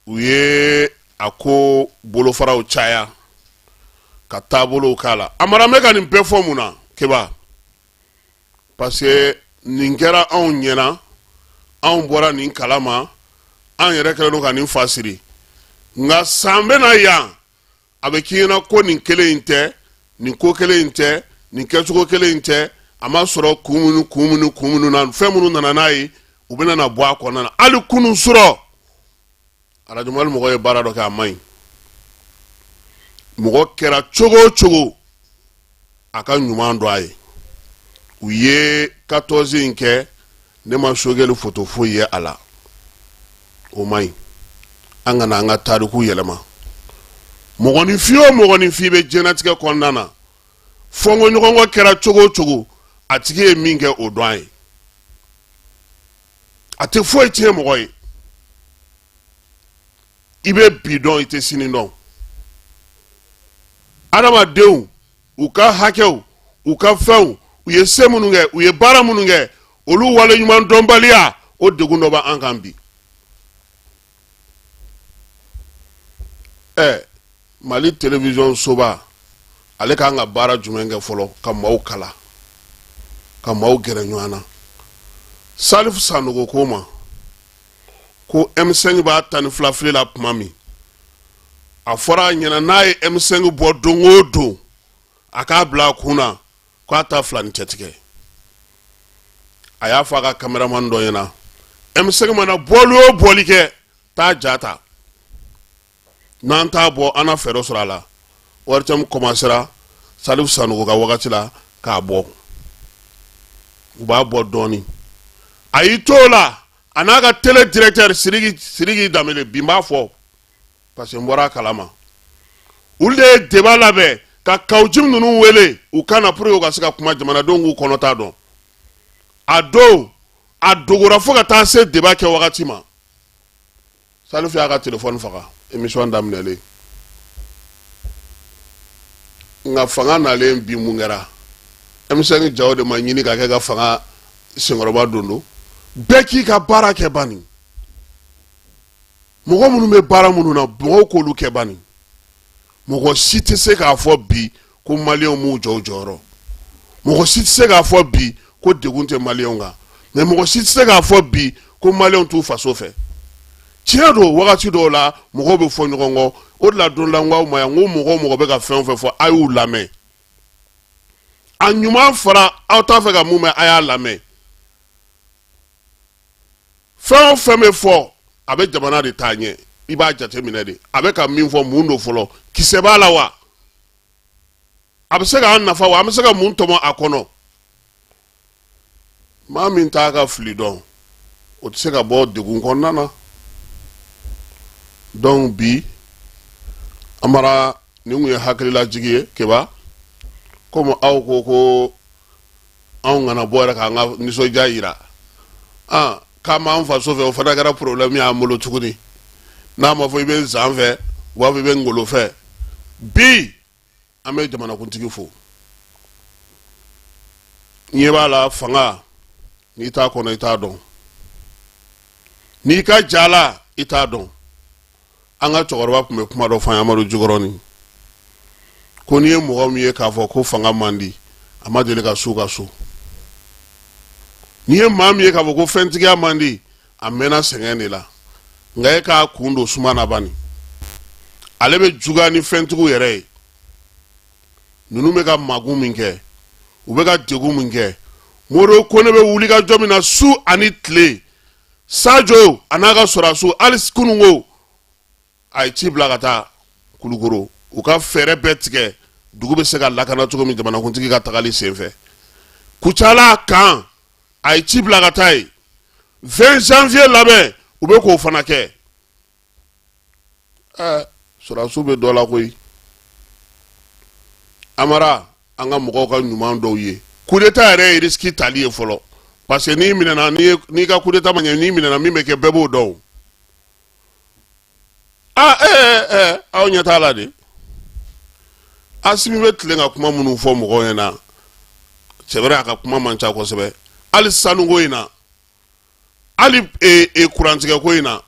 u ye a ko bolofaraw caya ka taabolow k'a la. Amara, n bɛ ka nin bɛɛ fɔ mun na keba? Parce que nin kɛra anw ɲɛna, anw bɔra nin kalama, an yɛrɛ kɛlen don ka nin fasiri. Nka san bɛ na yan, a bɛ k'i ɲɛna ko nin kelen in tɛ, nin ko kelen in tɛ, nin kɛcogo kelen in tɛ. A ma sɔrɔ kun minnu kun minnu kun minnu na, fɛn minnu nana n'a ye, u bɛna na bɔ a kɔnɔna na. Hali kunun surɔ, arajo Mali mɔgɔ ye baara dɔ kɛ, a man ɲi. Mɔgɔ kɛra cogo o cogo, a ka ɲuman dɔn a ye. U ye 14 in kɛ, ne ma Sogɛli foto foyi ye a la, o man ɲi. An kana an ka tariku yɛlɛma. Mɔgɔninfin o mɔgɔninfin bɛ diɲɛnatigɛ kɔnɔna na, fɔnkɔɲɔgɔnkɔ kɛra cogo o cogo, a tigi ye min kɛ, o dɔn a ye. A tɛ foyi tiɲɛ mɔgɔ ye. I bɛ bi dɔn, i tɛ sini dɔn. Adamadenw u ka hakɛw, u ka fɛnw, u ye se minnu kɛ, u ye baara minnu kɛ, olu wale ɲuman dɔnbaliya, o degun dɔ b'an kan bi. Ɛ, Mali télévision soba, ale kan ka baara jumɛn kɛ fɔlɔ? Ka maaw kala, ka maaw gɛrɛ ɲɔgɔn na. Salif Sanogo ko ma ko M5 b'a 12 file la tuma min, a fɔra a ɲɛna n'a ye M5 bɔ don o don, a k'a bila a kun na k'a ta fila ni cɛtigɛ. A y'a fɔ a ka cameraman dɔ ɲɛna, M5 mana bɔli o bɔli kɛ, taa ja ta. N'an t'a bɔ, an na fɛɛrɛ sɔrɔ a la. ORTM commencera Salif Sanogo ka wagati la k'a bɔ. U b'a bɔ dɔɔnin. A y'i to o la, a n'a ka télé directeur Sidiki, Sidiki Danbele, bi n b'a fɔ parce que n bɔra a kalama, olu de ye débat labɛn ka Kaou Djim ninnu wele u ka na pour que u ka se ka kuma, jamanadenw k'u kɔnɔta dɔn. A don a dogora fo ka taa se débat kɛ wagati ma. Salifu y'a ka telefɔni faga émission daminɛlen. Nka fanga nalen bi, mun kɛra? M5 jaw de ma ɲini ka kɛ ka fanga senkɔrɔba don don. Bɛɛ k'i ka baara kɛ bani. Mɔgɔ minnu bɛ baara minnu na, mɔgɔw k'olu kɛ bani. Mɔgɔ si tɛ se k'a fɔ bi ko maliyɛnw m'u jɔ u jɔyɔrɔ. Mɔgɔ si tɛ se k'a fɔ bi ko degun tɛ maliyɛnw kan, mais mɔgɔ si tɛ se k'a fɔ bi ko maliyɛnw t'u faso fɛ. Tiɲɛ don, wagati dɔw la mɔgɔw bɛ fɔ ɲɔgɔn kɔ. O de la don la n ko aw ma yan, n ko mɔgɔ o mɔgɔ bɛ ka fɛn o fɛn fɔ, a y'u lamɛn. A ɲuman fara aw t'a fɛ ka mun mɛn, a y'a lamɛn. Fɛn o fɛn bɛ fɔ, a bɛ jamana de taa ɲɛ. I b'a jateminɛ de, a bɛ ka min fɔ, mun don fɔlɔ? Kisɛ b'a la wa? A bɛ se k'an nafa wa? An bɛ se ka mun tɔmɔ a kɔnɔ? Maa min t'a ka fili dɔn, o tɛ se ka bɔ degun kɔnɔna na. Donc bi Amara, nin kun ye hakililajigi ye. Keba, komi aw ko ko anw kana bɔ yɛrɛ k'an ka nisɔndiya yira, ah, k'an b'an faso fɛ, o fana kɛra problème y'an bolo tuguni. N'a ma fɔ i bɛ zan fɛ, u b'a fɔ i bɛ ngolo fɛ. Bi an bɛ jamanakuntigi fo. Ɲɛ b'a la, fanga, n'i t'a kɔnɔ, i t'a dɔn. N'i ka ja la, i t'a dɔn. An ka cɛkɔrɔba tun bɛ kuma dɔ fɔ an ye, Amadu Jikɔrɔni, ko n'i ye mɔgɔ min ye k'a fɔ ko fanga man di, a ma deli ka s'u ka so. N'i ye maa min ye k'a fɔ ko fɛntigiya man di, a mɛnna sɛgɛn de la. Nka e k'a kun don suma na bani, ale bɛ juguya ni fɛntigiw yɛrɛ ye. Ninnu bɛ ka magun min kɛ, u bɛ ka degun min kɛ, Modibo Kone bɛ wuli ka jɔ min na su ani tile, Sajo a n'a ka sɔrɔdasiw, hali kununko a ye ci bila ka taa Kulukoro, u ka fɛɛrɛ bɛɛ tigɛ dugu bɛ se ka lakana cogo min jamanakuntigi ka tagali senfɛ. Kucala kan, a ye ci bila ka taa yen. 20 janvier labɛn, u bɛ k'o fana kɛ. Ɛɛ, sɔrɔdasiw bɛ dɔ la koyi. Amara, an ka mɔgɔw ka ɲuman dɔw ye, coup d'état yɛrɛ ye risque tali ye fɔlɔ, parce que n'i minɛna, n'i ka coup d'état ma ɲɛ, n'i minɛna, min bɛ kɛ, bɛɛ b'o dɔn. Aa, ɛɛ ɛɛ, aw ɲɛ t'a la de. Asimi bɛ tilen ka kuma minnu fɔ mɔgɔw ɲɛna, c'est vrai, a ka kuma man ca kosɛbɛ, hali sanuko in na, hali kurantigɛko in na.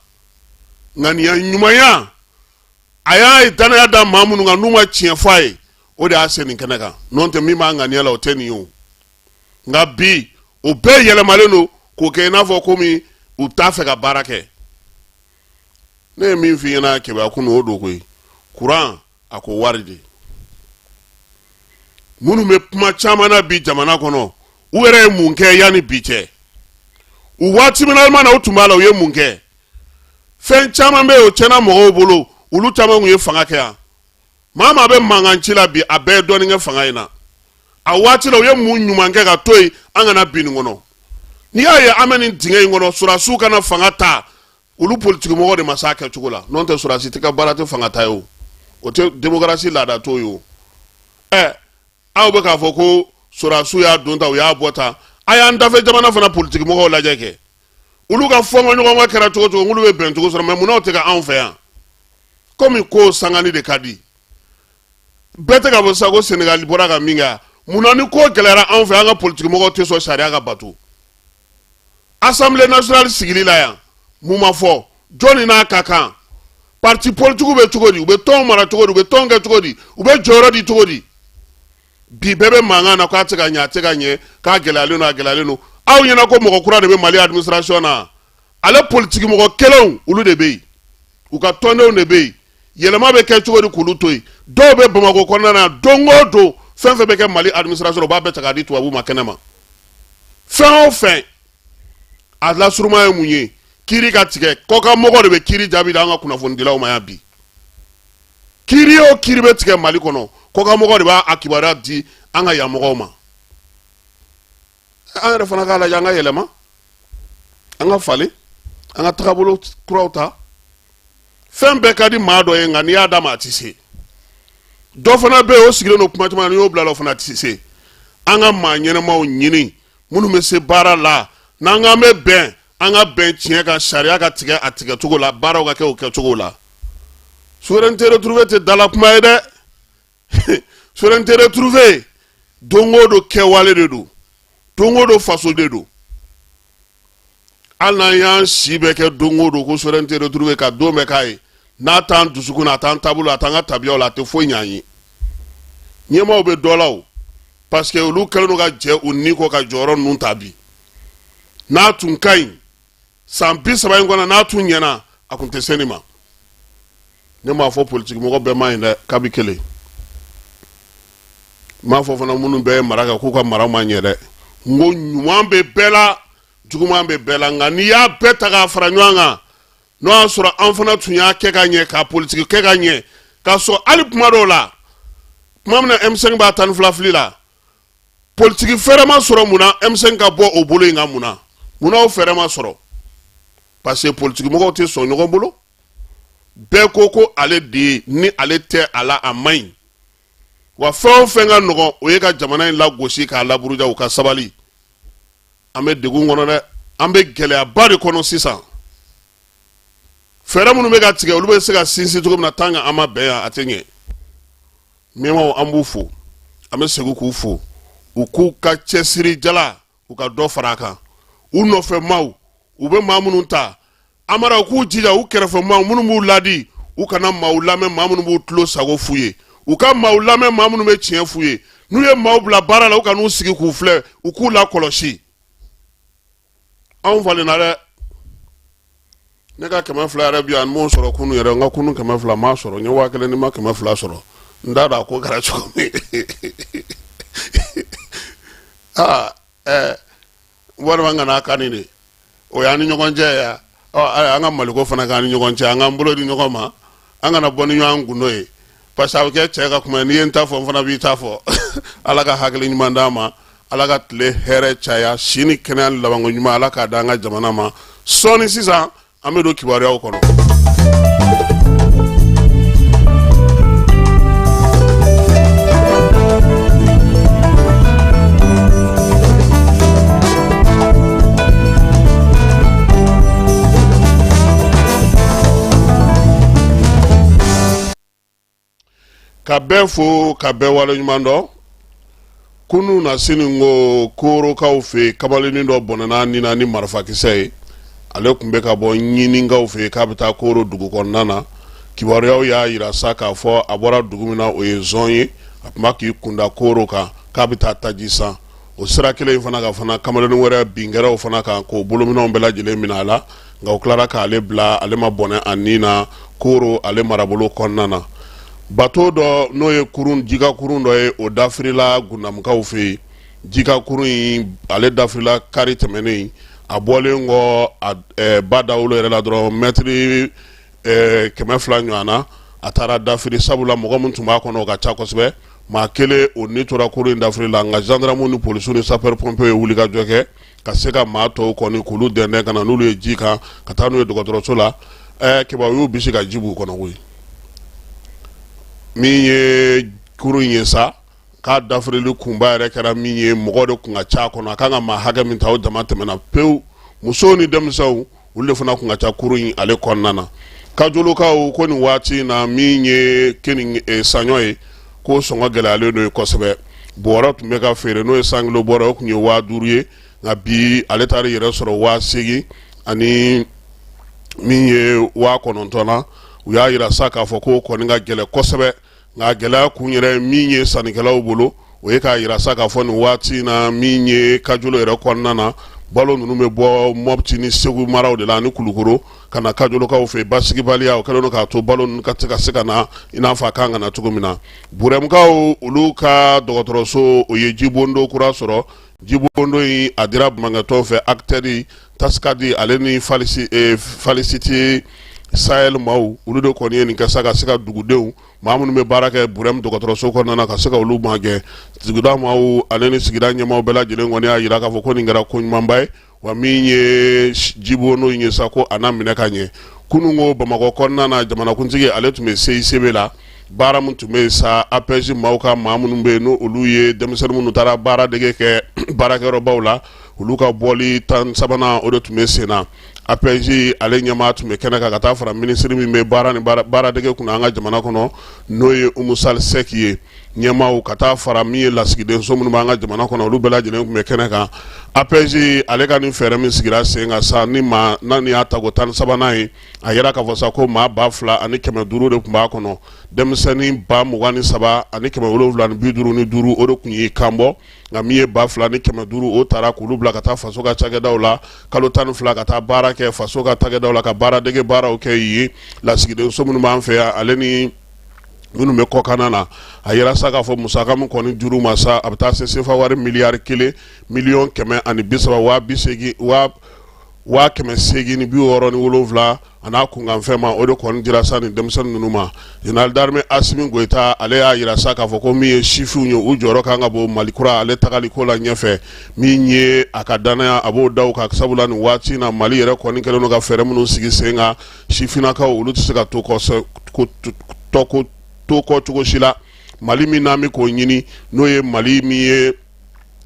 Ŋaniya ɲumanya, a y'a ye danaya da maa minnu kan n'u ma tiɲɛ fɔ a ye, o de y'a se nin kɛnɛ kan. N'o tɛ, min b'a ŋaniya la, o tɛ nin ye o. Nka bi, o bɛɛ yɛlɛmalen don k'o kɛ i n'a fɔ komi u t'a fɛ ka baara kɛ. Ne ye min f'i ɲɛna Kɛbɛya kunu, o don koyi. Kuran, a ko wari de. Minnu bɛ kuma caman na bi jamana kɔnɔ, u yɛrɛ ye mun kɛ yanni bi cɛ? U waati min na u tun b'a la, u ye mun kɛ? Fɛn caman bɛ yen, o tiɲɛna mɔgɔw bolo. Olu caman tun ye fanga kɛ yan. Maa maa bɛ mankan ci la bi, a bɛɛ ye dɔɔnin kɛ fanga in na a waati la. U ye mun ɲuman kɛ ka to yen an kana bin nin kɔnɔ? N'i y'a ye an bɛ nin dingɛ in kɔnɔ, sɔrɔdasiw kana fanga ta, olu politikimɔgɔw de ma s'a kɛcogo la. N'o tɛ, sɔrɔdasi tɛ ka baara tɛ fanga ta ye o, o tɛ démocratie laada t'o ye o. Ɛ, aw bɛ k'a fɔ ko sɔrɔdasiw y'a don ta, u y'a bɔ ta. A y'an dafɛ jamana fana politikimɔgɔw lajɛ kɛ, olu ka fɔnkɔɲɔgɔnkɔ kɛra cogo cogo, olu bɛ bɛn cogo sɔrɔ. Mais munna o tɛ kɛ anw fɛ yan? Komi ko sangani de ka di bɛɛ tɛ ka fɔ sisan ko Senegali bɔra ka min kɛ. Munna ni ko gɛlɛyara anw fɛ, an ka politikimɔgɔw tɛ sɔn sariya ka bato? Assemblée nationale sigili la yan, mun ma fɔ? Jɔnni n'a ka kan? Parti politigiw bɛ cogo di? U bɛ tɔn mara cogo di? U bɛ tɔn kɛ cogo di? U bɛ jɔyɔrɔ di cogo di? Bi bɛɛ bɛ mankan na k'a tɛ ka ɲɛ, a tɛ ka ɲɛ, k'a gɛlɛyalen don, a gɛlɛyalen don. Aw ɲɛna ko mɔgɔ kura de bɛ Mali administration na. Ale politiki mɔgɔ kelenw, olu de bɛ yen, u ka tɔndenw de bɛ yen. Yɛlɛma bɛ kɛ cogo di k'olu to yen? Dɔw bɛ Bamakɔ kɔnɔna na, don o don, fɛn fɛn bɛ kɛ Mali administration, u b'a bɛɛ ta k'a di tubabuw ma kɛnɛ ma. Fɛn o fɛn, a lasuruma ye mun ye? Kiiri ka tigɛ, kɔkan mɔgɔ de bɛ kiiri jaabi di an ka kunnafonidilaw ma yan bi. Kiiri o kiiri bɛ tigɛ Mali kɔnɔ, kɔkan mɔgɔ de b'a kibaruya di an ka yan mɔgɔw ma. An yɛrɛ fana k'a lajɛ, an ka yɛlɛma, an ka falen, an ka tagabolo kuraw ta. Fɛn bɛɛ ka di maa dɔ ye, nka n'i y'a d'a ma, a tɛ se. Dɔ fana bɛ yen, o sigilen don kuma caman, n'i y'o bila la, o fana tɛ se. An ka maa ɲɛnamaw ɲini minnu bɛ se baara la. N'an k'an bɛ bɛn, an ka bɛn tiɲɛ kan, sariya ka tigɛ a tigɛcogo la, baaraw ka kɛ o kɛcogo la. Souveraineté retrouvée tɛ dala kuma ye dɛ. Souveraineté retrouvée, don o don kɛwale de don, don o don faso de don. Hali n'an y'an si bɛɛ kɛ don o don ko souveraineté retrouvée, ka don bɛɛ k'a ye, n'a t'an dusukun na, a t'an taabolo, a t'an ka tabiyaw la, a tɛ foyi ɲ'an ye. Ɲɛmaaw bɛ dɔ la o, parce que olu kɛlen don ka jɛ u ni kɔ ka jɔyɔrɔ ninnu ta bi. N'a tun ka ɲi san 30 in kɔnɔ, n'a tun ɲɛna, a tun tɛ se nin ma. Ne m'a fɔ politiki mɔgɔ bɛɛ man ɲi dɛ, kabi kelen n m'a fɔ fana minnu bɛɛ ye mara kɛ k'u ka mara ma ɲɛ dɛ. N ko ɲuman bɛ bɛɛ la, juguman bɛ bɛɛ la, nka n'i y'a bɛɛ ta k'a fara ɲɔgɔn kan, n'o y'a sɔrɔ an fana tun y'a kɛ ka ɲɛ, ka politiki kɛ ka ɲɛ, k'a sɔrɔ hali kuma dɔw la, tuma min na M5 b'a 12 fili la, politiki fɛɛrɛ ma sɔrɔ. Mun na M5 ka bɔ o bolo in kan? Mun na, mun na o fɛɛrɛ ma sɔrɔ? Parce que politiki mɔgɔw tɛ sɔn ɲɔgɔn bolo. Bɛɛ ko ko ale de ye, ni ale tɛ a la, a man ɲi. Wa fɛn o fɛn ka nɔgɔn, o ye ka jamana in lagosi k'a laburuja. U ka sabali, an bɛ degun kɔnɔ dɛ, an bɛ gɛlɛyaba de kɔnɔ sisan. Fɛɛrɛ minnu bɛ ka tigɛ, olu bɛ se ka sinsin cogo min na, tant que an ma bɛn yan, a tɛ ɲɛ. Ɲɛmaaw, an b'u fo, an bɛ segin k'u fo. U k'u ka cɛsiri jala, u ka dɔ fara a kan. U nɔfɛ maaw, u bɛ maa minnu ta, amara, u k'u jija u kɛrɛfɛ maaw minnu b'u ladi, u kana maaw lamɛn maa minnu b'u tulo sago f'u ye. U ka maaw lamɛn maa minnu bɛ tiɲɛ f'u ye. N'u ye maaw bila baara la, u kan'u sigi k'u filɛ, u k'u lakɔlɔsi. Anw falenna dɛ. Ne ka 200 yɛrɛ bi yan, n m'o sɔrɔ kunu yɛrɛ. N ka kunu 200 m'a sɔrɔ. N ye 1000 ni ma 200 sɔrɔ, n t'a dɔn a ko kɛra cogo min. Aa ɛɛ, walima n kana kan de, o y'an ni ɲɔgɔn cɛ yan. Ɔ an ka maliko fana k'an ni ɲɔgɔn cɛ, an k'an bolo di ɲɔgɔn ma, an kana bɔ ni ɲɔgɔn gundo ye, parce que a bɛ kɛ cɛ ka kuma ye. N'i ye n ta fɔ, n fana b'i ta fɔ. Ala ka hakili ɲuman d'an ma, Ala ka tile hɛrɛ caya, si ni kɛnɛya ni labanko ɲuman, Ala k'a d'an ka jamana ma. Sɔɔni sisan, an bɛ don kibaruyaw kɔnɔ. Ka bɛɛ fo, ka bɛɛ waleɲuman dɔn. Kunun na sini ko korokaw fɛ yen, kamalennin dɔ bɔnɛna ni na ni marifakisɛ ye. Ale tun bɛ ka bɔ ɲininkaw fɛ yen k'a bɛ taa Koro dugu kɔnɔna na. Kibaruyaw y'a jira sa k'a fɔ a bɔra dugu min na, o ye Zɔn ye. A tun b'a k'i kunda Koro kan k'a bɛ taa taji san. O sira kelen in fana ka fana, kamalennin wɛrɛ bin kɛra o fana kan k'o bolominɛnw bɛɛ lajɛlen minɛ a la, nka u tilara k'ale bila, ale ma bɔnɛ a ni na Koro ale marabolo kɔnɔna na. Bato dɔ, n'o ye kurun, jika kurun dɔ ye, o dafirila Gundamukaw fɛ yen. Jika kurun in, ale dafirila kari tɛmɛnen. A bɔlen kɔ a ba dawolo yɛrɛ la dɔrɔn, mɛtiri 200 ɲɔgɔn na, a taara dafiri, sabula mɔgɔ min tun b'a kɔnɔ, o ka ca kosɛbɛ. Maa kelen, o ni tora kurun in dafiri la, nka gendarmew ni polisiw ni sapeur pompier ye wulikajɔ kɛ ka se ka maa tɔw kɔni k'olu dɛndɛn ka na n'olu ye ji kan, ka taa n'u ye dɔgɔtɔrɔso la. Keba, u y'u bisi ka ji b'u kɔnɔ koyi. Min ye kurun in ye sa, k'a dafirili kunba yɛrɛ kɛra min ye, mɔgɔ de tun ka ca kɔnɔ. A kan ka maa hakɛ min ta, o dama tɛmɛna pewu. Musow ni denmisɛnw, olu de fana tun ka ca kurun in ale kɔnɔna na. Kajolokaw ko nin waati in na, min ye keninge saɲɔ ye, ko sɔngɔ gɛlɛyalen don ye kosɛbɛ. Bɔrɔ tun bɛ ka feere, n'o ye 100 kilo bɔrɔ, o tun ye 5000 ye, nka bi ale taara yɛrɛ sɔrɔ 8000 ani min ye 9000 na. U y'a jira sa k'a fɔ ko kɔni ka gɛlɛn kosɛbɛ, nka gɛlɛya kun yɛrɛ min ye sannikɛlaw bolo, o ye k'a jira sa k'a fɔ nin waati in na, min ye Kajolo yɛrɛ kɔnɔna na, balo ninnu bɛ bɔ Mɔpti ni Segu maraw de la ani Kulukoro ka na Kajolokaw fɛ. Basigibaliya, o kɛlen don k'a to balo ninnu ka se ka se ka na i n'a fɔ a kan ka na cogo min na. Burɛmukaw, olu ka dɔgɔtɔrɔso, o ye jibondo kura sɔrɔ. Jibondo in, a dira baɲumankɛtɔn fɛ, Acted, Tascadi, ale ni Felicity Sahel maaw olu de kɔni ye nin kɛ sa ka se ka dugudenw maa minnu bɛ baara kɛ Burɛmu dɔgɔtɔrɔso kɔnɔna na ka se ka olu magɛn. Sigida maaw ale ni sigida ɲɛmaaw bɛɛ lajɛlen kɔni y'a jira k'a fɔ ko nin kɛra ko ɲumanba ye, wa min ye jibon n'o ye sa ko a na minɛ ka ɲɛ. Kunun ko Bamakɔ kɔnɔna na, jamanakuntigi ale tun bɛ CICB la. Baara min tun bɛ yen sa, APEJ maaw ka maa minnu bɛ yen n'o olu ye denmisɛnnin minnu taara baara dege kɛ baarakɛyɔrɔbaw la, olu ka bɔli 13nan o de tun bɛ sen na. APEJ ale ɲɛmaa tun bɛ kɛnɛ kan ka taa fara minisiri min bɛ baara ni baaradege kunna an ka jamana kɔnɔ, n'o ye Umu Sali Sɛki ye. Ɲɛmaaw ka taa fara min ye lasigidenso minnu b'an ka jamana kɔnɔ, olu bɛɛ lajɛlen tun bɛ kɛnɛ kan. APEJ ale ka nin fɛɛrɛ min sigira sen kan sa, ni maa n'a y'a tako 13nan ye, a yira k'a fɔ sa ko maa 2500 de tun b'a kɔnɔ. Denmisɛnnin 23,755, o de tun y'i kan bɔ. Nka min ye 2500, o taara k'olu bila ka taa faso ka cakɛdaw la kalo 12, ka taa baara kɛ faso ka cakɛdaw la, ka baaradege baaraw kɛ yen. Lasigidenso minnu b'an fɛ yan ale ni minnu bɛ kɔkanna na, a yira sa k'a fɔ musaka min kɔni dir'u ma sa, a bɛ taa se sefa wari miliyari 1 miliyɔn 130 waa 80 waa 867 a n'a kunkanfɛn ma, o de kɔni dira sa nin denmisɛnnin ninnu ma. Général d'armée Asimi Goyita ale y'a yira sa k'a fɔ ko min ye sifinw ye, u jɔyɔrɔ kan ka bon Mali kura ale tagali ko la ɲɛfɛ. Min ye a ka danaya, a b'o da u kan, sabula nin waati in na, Mali yɛrɛ kɔni kɛlen don ka fɛɛrɛ minnu sigi sen kan, sifinnakaw olu tɛ se ka to kɔ cogo si la. Mali min n'an bɛ k'o ɲini, n'o ye Mali min ye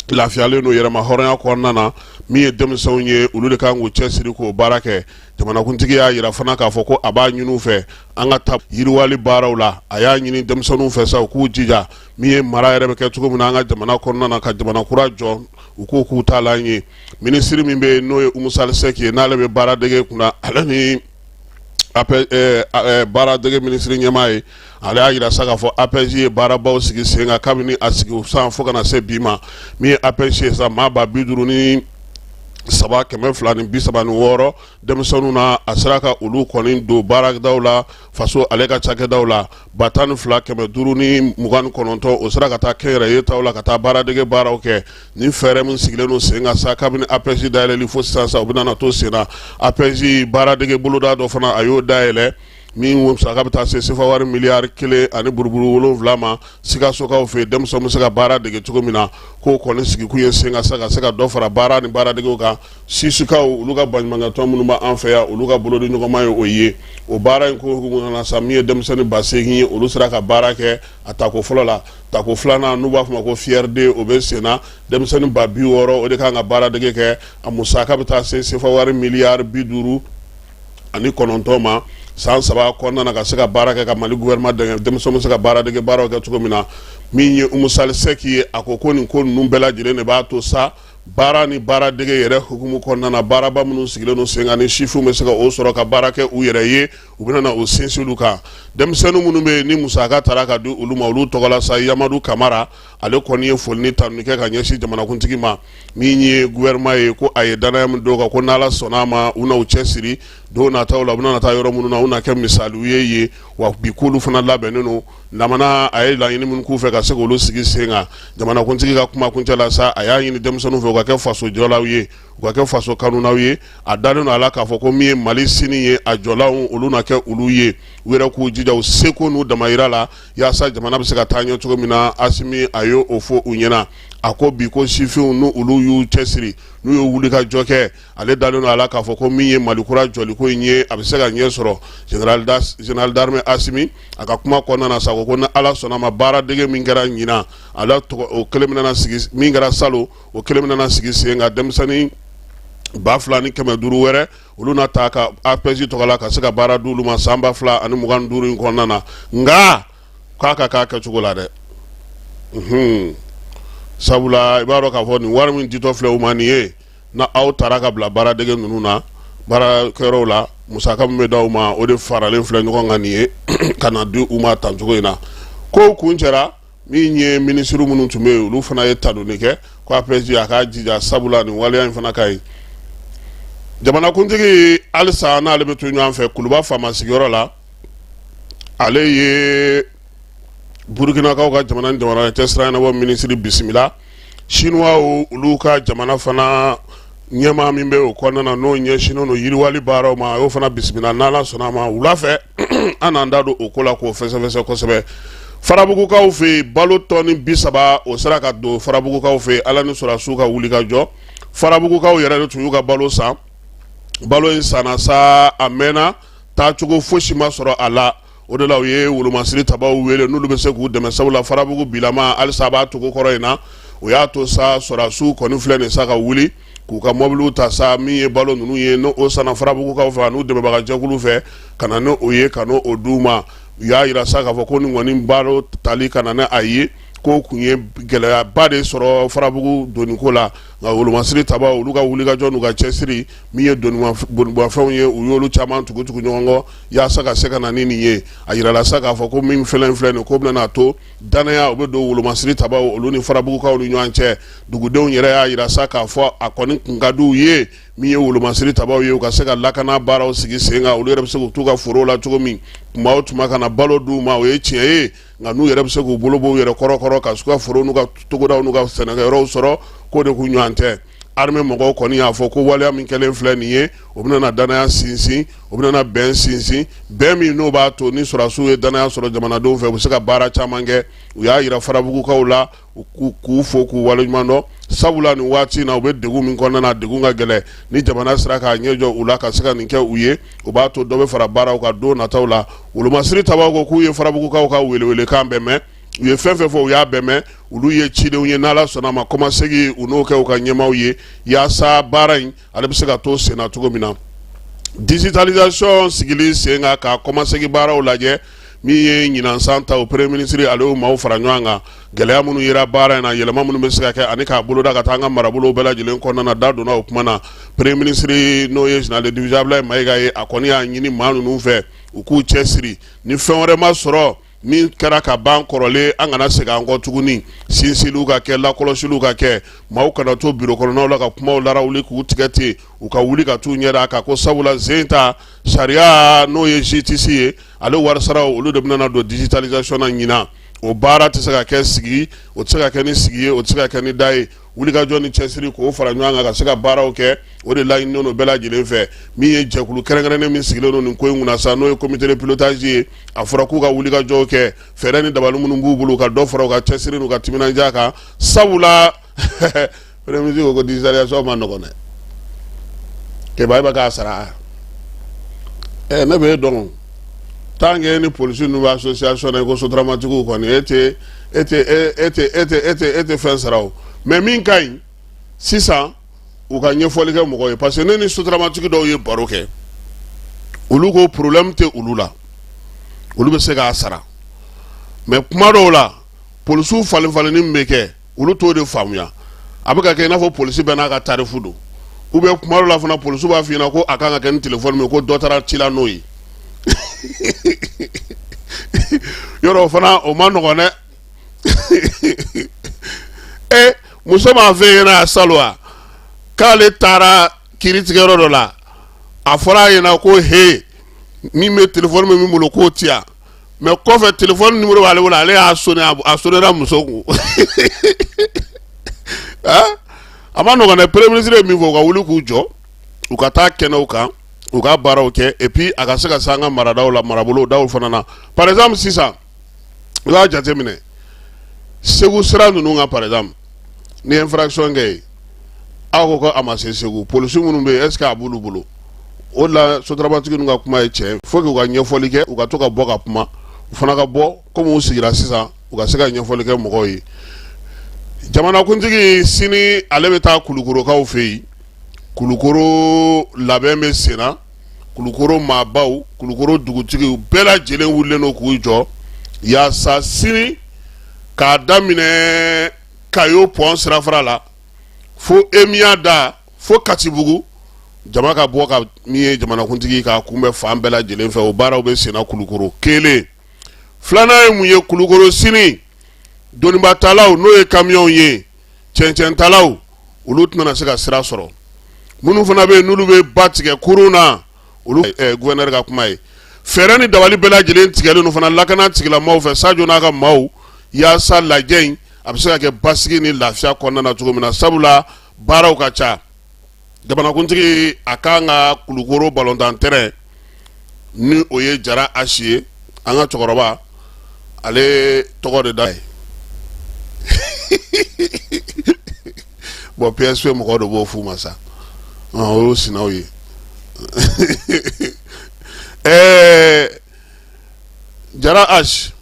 lafiyalen don yɛrɛma hɔrɔnya kɔnɔna na, min ye denmisɛnw ye, olu de kan k'u cɛsiri k'o baara kɛ. Jamanakuntigi y'a yira fana k'a fɔ ko a b'a ɲini u fɛ an ka taa yiriwali baaraw la. A y'a ɲini denmisɛnninw fɛ sa, u k'u jija min ye mara yɛrɛ bɛ kɛ cogo min na an ka jamana kɔnɔna na, ka jamana kura jɔ, u k'o k'u taalan ye. Minisiri min bɛ yen, n'o ye Umu Sali Sɛki ye, n'ale bɛ baaradege kunna, ale ni baaradege minisiri ɲɛmaa ye, ale y'a yira sa k'a fɔ APEJ ye baarabaw sigi sen kan kabini a sigi san fo ka na se bi ma. Min ye APEJ ye sa, maa 53 236 denmisɛnninw na, a sera ka olu kɔni don baaradaw la faso ale ka cakɛdaw la. 12,529, o sera ka taa kɛnyɛrɛye taw la ka taa baaradege baaraw kɛ. Ni fɛɛrɛ min sigilen don sen kan sa kabini APEJ dayɛlɛli fo sisan sa, u bɛna na to sen na. APEJ baaradege boloda dɔ fana, a y'o dayɛlɛ, min musaka bɛ taa se sefa wari miliyari 1 ani buruburu 7 ma Sikasokaw fɛ yen, denmisɛnw bɛ se ka baara dege cogo min na. K'o kɔni sigikun ye sen kan sa ka se ka dɔ fara baara ni baaradegew kan. Sisukaw olu ka baɲumankɛtɔn minnu b'an fɛ yan, olu ka bolodi ɲɔgɔnma ye o ye. O baara in ko hukumu kɔnɔna sa, min ye denmisɛnnin 8000 ye, olu sera ka baara kɛ a tako fɔlɔ la. Tako filanan, n'u b'a fɔ ma ko FIER 2, o bɛ sen na. Denmisɛnnin 60,000, o de kan ka baaradege kɛ. A musaka bɛ taa se sefa wari miliyari 59 ma san 3 kɔnɔna na, ka se ka baara kɛ ka Mali gouvernement dɛmɛ, denmisɛnw bɛ se ka baaradege baaraw kɛ cogo min na. Min ye Umu Sali Sɛki ye, a ko ko nin ko ninnu bɛɛ lajɛlen de b'a to sa baara ni baaradege yɛrɛ hukumu kɔnɔna na, baaraba minnu sigilen don sen kan, ni sifinw bɛ se ka o sɔrɔ ka baara kɛ u yɛrɛ ye, u bɛna na o sinsin olu kan. Denmisɛnnin minnu bɛ yen ni musaka taara ka di olu ma, olu tɔgɔ la sa, Yamadu Kamara ale kɔni ye foli ni tanuni kɛ ka ɲɛsin jamanakuntigi ma. Min ye gouvernement ye, ko a ye danaya min d'o kan, ko n'Ala sɔnna a ma, u na u cɛsiri don nataw la, u bɛna taa yɔrɔ minnu na, u na kɛ misaliw ye yen. Wa bi k'olu fana labɛnnen don lamana, a ye laɲini minnu k'u fɛ ka se k'olu sigi sen kan. Jamanakuntigi ka kuma kuncɛ la sa, a y'a ɲini denmisɛnninw fɛ u ka kɛ faso jɔlaw ye, u ka kɛ faso kanunaw ye. A dalen don a la k'a fɔ ko min ye Mali sini ye, a jɔlanw olu na kɛ olu ye. U yɛrɛ k'u jija u seko n'u damayira la yaasa jamana bɛ se ka taa ɲɛ cogo min na. Asimi a y'o fɔ u ɲɛna. A ko bi ko sifinw n'u olu y'u cɛsiri, n'u y'u wuli ka jɔ kɛ, ale dalen don a la k'a fɔ ko min ye Mali kura jɔliko in ye, a bɛ se ka ɲɛ sɔrɔ. Général d'armée Asimi a ka kuma kɔnɔna na sa, ko ni Ala sɔnna ma, baaradege min kɛra ɲinan, ale tɔgɔ o kelen bɛna sigi, min kɛra salon, o kelen bɛna sigi sen kan. Denmisɛnnin 2500 wɛrɛ, olu na ta ka APEJ tɔgɔ la ka se ka baara di olu ma san 2025 in kɔnɔna na. Nka k'a ka k'a kɛcogo la dɛ, sabula i b'a dɔn k'a fɔ nin wari min ditɔ filɛ u ma nin ye, na aw taara ka bila baaradege ninnu na baarakɛyɔrɔw la, musaka min bɛ d'aw ma, o de faralen filɛ ɲɔgɔn kan nin ye ka na di u ma tan cogo in na. Kow kuncɛra. Min ye minisiri minnu tun bɛ yen, olu fana ye tanuni kɛ ko APEJ a k'a jija, sabula nin waleya in fana ka ɲi. Jamanakuntigi halisa n'ale bɛ to ɲɔgɔn fɛ Kuluba faama sigiyɔrɔ la, ale ye Burukinakaw ka jamana ni jamana cɛ sira ɲɛnabɔ minisiri bisimila. Chinois olu ka jamana fana Ɲɛmaa min bɛ o kɔnɔna na n'o ɲɛsinnen don yiriwali baaraw ma, a y'o fana bisimila. N'Ala sɔnna a ma, wula fɛ an n'an da don o ko la k'o fɛsɛfɛsɛ kosɛbɛ. Farabugukaw fɛ yen, balo tɔni 30 o sera ka don Farabugukaw fɛ yen. Ala ni sɔrɔdasiw ka wulikajɔ, Farabugukaw yɛrɛ de tun y'u ka balo san. Balo in sanna sa, a mɛnna, taacogo fosi ma sɔrɔ a la. O de la u ye wolomasiri tabaw wele n'olu bɛ se k'u dɛmɛ, sabula Farabugu bilama halisa a b'a cogo kɔrɔ in na. O y'a to sa sɔrɔdasiw kɔni filɛ nin sa ka wuli k'u ka mɔbiliw ta sa, min ye balo ninnu ye n'o sanna Farabugukaw fɛ an'u dɛmɛbagajɛkulu fɛ, ka na n'o ye ka n'o d'u ma. U y'a jira sa k'a fɔ ko nin kɔni balo tali ka na n'a ye, k'o kun ye gɛlɛyaba de sɔrɔ Farabugu doniko la. Nka wolomasiri tabaw, olu ka wulikajɔ n'u ka cɛsiri, min ye donibafɛnw ye, u y'olu caman tugutugu ɲɔgɔn kɔ yaasa ka se ka na ni nin ye. A jirala sa k'a fɔ ko min filɛ filɛ nin ko bɛna to danaya o bɛ don wolomasiri tabaw olu ni Farabugukaw ni ɲɔgɔn cɛ. Dugudenw yɛrɛ y'a jira sa k'a fɔ a kɔni kun ka d'u ye, min ye wolomasiri tabaw ye, u ka se ka lakana baaraw sigi sen kan, olu yɛrɛ bɛ se k'u t'u ka foro la cogo min, tuma o tuma ka na balo d'u ma, o ye tiɲɛ ye. Nka n'u yɛrɛ bɛ se k'u bolo bɔ u yɛrɛ kɔrɔ kɔrɔ ka s'u ka foro n'u ka togodaw n'u ka sɛnɛkɛyɔrɔw sɔrɔ, k'o de kun ɲɔgɔn tɛ. Armée mɔgɔw kɔni y'a fɔ ko waleya min kɛlen filɛ nin ye, o bɛna danaya sinsin, o bɛna bɛn sinsin, bɛn min n'o b'a to ni sɔrɔdasiw ye danaya sɔrɔ jamanadenw fɛ, u bɛ se ka baara caman kɛ. U y'a jira Farabugukaw la k'u fo k'u waleɲuman dɔn, sabula nin waati in na u bɛ degun min kɔnɔna na, degun ka gɛlɛn. Ni jamana sera k'a ɲɛ jɔ u la ka se ka nin kɛ u ye, o b'a to dɔ bɛ fara baaraw kan don nataw la. Wolomasiri tabaw ko k'u ye Farabugukaw ka welewelekan bɛɛ mɛn, u ye fɛn fɛn fɔ, u y'a bɛɛ mɛn. Olu ye cidenw ye, n'Ala sɔnna a ma, kɔmasegin u n'o kɛ u ka ɲɛmaaw ye yaasa baara in ale bɛ se ka to senna cogo min na. Digitalisation sigili sen kan ka kɔmasegin baaraw lajɛ, min ye ɲinan san ta, o premier ministre ale y'o maaw fara ɲɔgɔn kan, gɛlɛya minnu yera baara in na, yɛlɛma minnu bɛ se ka kɛ ani k'a boloda ka taa an ka marabolow bɛɛ lajɛlen kɔnɔna na, da donna o kuma na. Premier ministre n'o ye général de division Abdoulaye Mayiga ye, a kɔni y'a ɲini maa ninnu fɛ u k'u cɛsiri. Ni fɛn wɛrɛ ma sɔrɔ min kɛra ka ban kɔrɔlen, an kana segin an kɔ tuguni. Sinsinliw ka kɛ, lakɔlɔsiliw ka kɛ, maaw kana to biro kɔnɔnaw la ka kumaw larawuli k'u tigɛ ten, u ka wuli ka t'u ɲɛ da a kan, ko sabula sen ta sariya n'o ye justice ye, ale warisaraw olu de bɛna don digitalisation na ɲinan. O baara tɛ se ka kɛ sigi, o tɛ se ka kɛ ni sigi ye, o tɛ se ka kɛ ni da ye. Wulikajɔ ni cɛsiri k'o fara ɲɔgɔn kan ka se ka baaraw kɛ, o de laɲininen don bɛɛ lajɛlen fɛ. Min ye jɛkulu kɛrɛnkɛrɛnnen min sigilen don nin ko in kunna sa, n'o ye comité de pilotage ye, a fɔra k'u ka wulikajɔw kɛ, fɛɛrɛ ni dabali minnu b'u bolo, ka dɔ fara u ka cɛsiri n'u ka timinandiya kan, sabula premier ministre ko ko digitalisation ma nɔgɔn dɛ. Keba, e bɛ k'a sara ɛ, ne b'e dɔn, tant que e ni polisi ninnu bɛ association na i ko sotaramatigiw kɔni, e tɛ e tɛ e tɛ e tɛ e tɛ e tɛ fɛn sara o. Mais min ka ɲi sisan, u ka ɲɛfɔli kɛ mɔgɔw ye, parce que ne ni sotaramatigi dɔw ye baro kɛ, olu ko problème tɛ olu la, olu bɛ se k'a sara. Mais kuma dɔw la, polisiw falen falenni min bɛ kɛ, olu t'o de faamuya. A bɛ ka kɛ i n'a fɔ polisi bɛɛ n'a ka tarifu don, ou bien kuma dɔw la fana, polisiw b'a f'i ɲɛna ko a kan ka kɛ ni telefɔni min ye, ko dɔ taara ci la n'o ye. Yɔrɔ o fana o ma nɔgɔn dɛ. E muso m'a f'e ɲɛna salon wa, k'ale taara kiiritigɛyɔrɔ dɔ la, a fɔra a ɲɛna ko he, min bɛ telefɔni bɛ min bolo k'o ti yan, mais kɔfɛ telefɔni numéro b'ale bolo, ale y'a sonné, a sonnera muso kun. A ma nɔgɔn dɛ. Premier ministre ye min fɔ, u ka wuli k'u jɔ, u ka taa kɛnɛw kan, u ka baaraw kɛ, et puis a ka se ka se an ka maradaw la, marabolo daw fana na. Par exemple sisan, i b'a jateminɛ Segu sira ninnu kan, par exemple ni infraction kɛ yen, aw ko ko a ma se Segu, polisi minnu bɛ yen, est ce que a b'olu bolo? O de la sotaramatigi ninnu ka kuma ye tiɲɛ, faut que u ka ɲɛfɔli kɛ, u ka to ka bɔ ka kuma, u fana ka bɔ komi u sigira sisan, u ka se ka ɲɛfɔli kɛ mɔgɔw ye. Jamanakuntigi sini ale bɛ taa Kulukorokaw fɛ yen. Kulukoro labɛn bɛ sen na, Kulukoro maabaw, Kulukoro dugutigiw bɛɛ lajɛlen wulilen don k'u jɔ yaasa sini k'a daminɛ Kayo pont sirafara la fo Emiya da fo Katibugu, jama ka bɔ ka min ye jamanakuntigi k'a kunbɛn fan bɛɛ lajɛlen fɛ. O baaraw bɛ senna Kulukoro. Kelen filanan ye mun ye? Kulukoro sini, donibatalaw n'o ye kamiyɔnw ye, cɛncɛntalaw, olu tɛna se ka sira sɔrɔ. Minnu fana bɛ yen n'olu bɛ ba tigɛ kurun na, olu gouverneur ka kuma ye, fɛɛrɛ ni dabali bɛɛ lajɛlen tigɛlen don fana lakana tigilamaaw fɛ, Sajo n'a ka maaw, yaasa lajɛ in a bɛ se ka kɛ basigi ni lafiya kɔnɔna na cogo min na, sabula baaraw ka ca. Jamanakuntigi a kan ka Kulukoro balontan terrain ni o ye Jara H ye, an ka cɛkɔrɔba, ale tɔgɔ de da ye. Bon, PSP mɔgɔw de b'o f'u ma sa, o y'o sinaw ye. Ɛɛ, Jara H,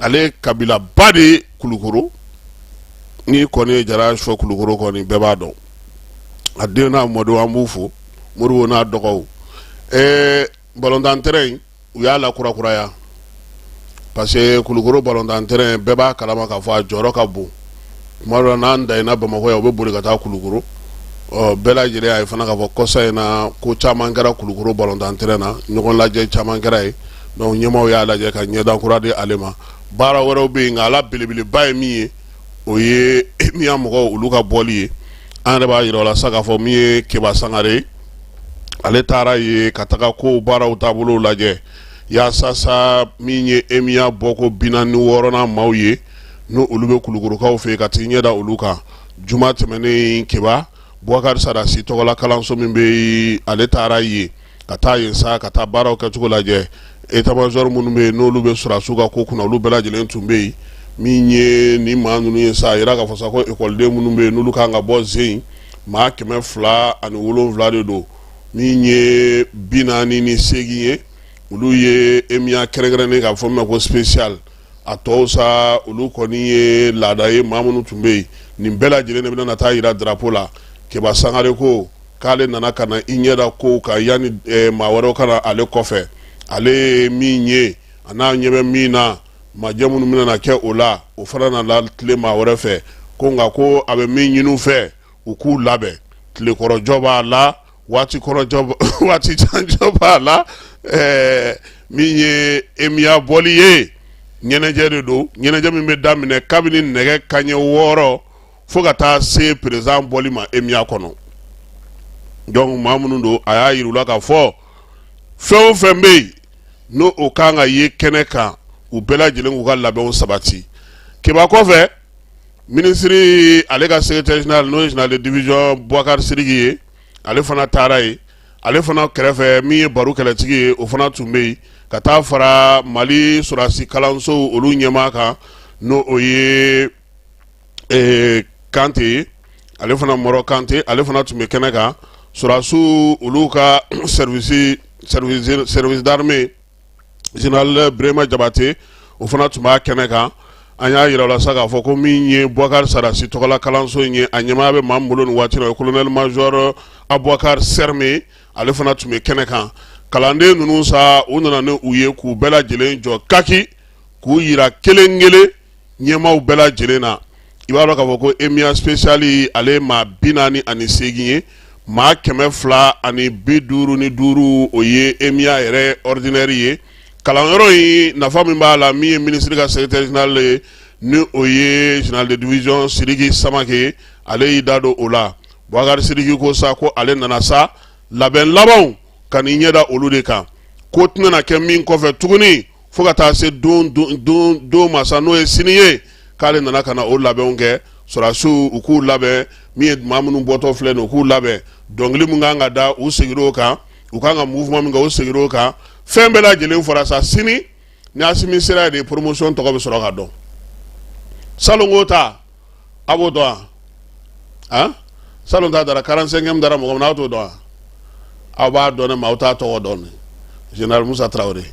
ale kabilaba de ye Kulukoro. N'i kɔni ye Jara H fɔ Kulukoro kɔni, bɛɛ b'a dɔn. A den n'a mɔdenw, an b'u fo, Moribo n'a dɔgɔw. Ɛɛ, balontan terrain in, u y'a lakurakuraya parce que Kulukoro balontan terrain, bɛɛ b'a kalama k'a fɔ a jɔyɔrɔ ka bon. Tuma dɔ la, n'an dayina Bamakɔ yan, u bɛ boli ka taa Kulukoro. Ɔ, bɛɛ lajɛlen y'a ye fana k'a fɔ kɔsa in na, ko caman kɛra Kulukoro balontan terrain na, ɲɔgɔn lajɛ caman kɛra yen. Donc ɲɛmaaw y'a lajɛ ka ɲɛda kura di ale ma. Baara wɛrɛw bɛ yen, nka a la belebeleba ye min ye, o ye EMIA mɔgɔw olu ka bɔli ye. An yɛrɛ b'a yira o la sa k'a fɔ min ye Keba Sangare ye, ale taara yen ka taga ko baaraw taabolo lajɛ yaasa sa min ye EMIA bɔko 46nan maaw ye, n'o olu bɛ Kulukorokaw fɛ yen, ka t'i ɲɛ da olu kan. Juma tɛmɛnen, Keba Bubakari Sadasi tɔgɔla kalanso min bɛ yen, ale taara yen ka taa yen sa ka taa baaraw kɛcogo lajɛ. État-major minnu bɛ yen, n'olu bɛ sɔrɔdasiw ka ko kunna, olu bɛɛ lajɛlen tun bɛ yen. Min ye ni maa ninnu ye sa, a yira k'a fɔ sa ko ekɔliden minnu bɛ yen, n'olu kan ka bɔ zen, maa 207 de don. Min ye 48 ye, olu ye EMIA kɛrɛnkɛrɛnnen k'a fɔ min ma ko spécial. A tɔw sa, olu kɔni ye laada ye. Maa minnu tun bɛ yen, nin bɛɛ lajɛlen de bɛna taa yira drapeau la. Keba Sangare ko k'ale nana ka na i ɲɛ da kow kan yanni maa wɛrɛw ka na ale kɔfɛ. Ale ye min ye, a n'a ɲɛ bɛ min na, majɛ minnu bɛna kɛ o la, o fana nana tile maa wɛrɛ fɛ. Ko nka ko a bɛ min ɲini u fɛ, u k'u labɛn. Tilekɔrɔjɔ b'a la, waati kɔrɔjɔ, waati janjɔ b'a la. Min ye EMIA bɔli ye, ɲɛnajɛ de don, ɲɛnajɛ min bɛ daminɛ kabini nɛgɛ kanɲɛ 6 fo ka taa se président bɔli ma EMIA kɔnɔ. Donc maa minnu don, a y'a yira u la k'a fɔ fɛn o fɛn bɛ yen, n'o o kan ka ye kɛnɛ kan, u bɛɛ lajɛlen k'u ka labɛnw sabati. Keba kɔfɛ, minisiri ale ka secrétaire général, n'o ye général de division Boubacar Sidiki ye, ale fana taara yen. Ale fana kɛrɛfɛ, min ye baro kɛlɛtigi ye, o fana tun bɛ yen, ka taa fara Mali sɔrɔdasi kalansow olu ɲɛmaa kan, n'o o ye Kante ye, ale fana Mɔrɔ Kante, ale fana tun bɛ kɛnɛ kan. Sɔrɔdasiw olu ka service d'armée, général Birema Jabate, o fana tun b'a kɛnɛ kan. An y'a yira la sa k'a fɔ ko min ye Boubacar Sadasi tɔgɔla kalanso in ye, a ɲɛmaa bɛ maa min bolo nin waati la, o ye colonel major Aboubacar Serme, ale fana tun bɛ kɛnɛ kan. Kalanden ninnu sa, u nana ni u ye k'u bɛɛ lajɛlen jɔ kaki k'u yira kelen kelen ɲɛmaaw bɛɛ lajɛlen na. I b'a dɔn k'a fɔ ko EMIA spécial, ale ye maa 48 ye, maa 255, o ye EMIA yɛrɛ ordinaire ye. Kalanyɔrɔ in nafa min b'a la, min ye minisiri ka secrétaire général ye, ni o ye général de division Sidiki Samake ye, ale y'i da don o la. Boubacar Sidiki ko sa ko ale nana sa labɛn labanw ka n'i ɲɛ da olu de kan, ko tɛna kɛ min kɔfɛ tuguni fo ka taa se don don ma sa, n'o ye sini ye, k'ale nana ka na o labɛnw kɛ. Sɔrɔdasiw, u k'u labɛn. Min ye maa minnu bɔtɔ filɛ nin, u k'u labɛn. Dɔnkili min kan ka da, u seginna o kan. U kan ka mouvement min kɛ, u seginna o kan. Fɛn bɛɛ lajɛlen fɔra sa. Sini ni Asimi sera yen de, promotion tɔgɔ bɛ sɔrɔ ka dɔn. Salongo ta, a b'o dɔn wa? Han, salon ta dara, 45e dara mɔgɔ min na, aw t'o dɔn wa? Aw b'a dɔn ne ma, aw t'a tɔgɔ dɔn. Ne général Musa Tarawele,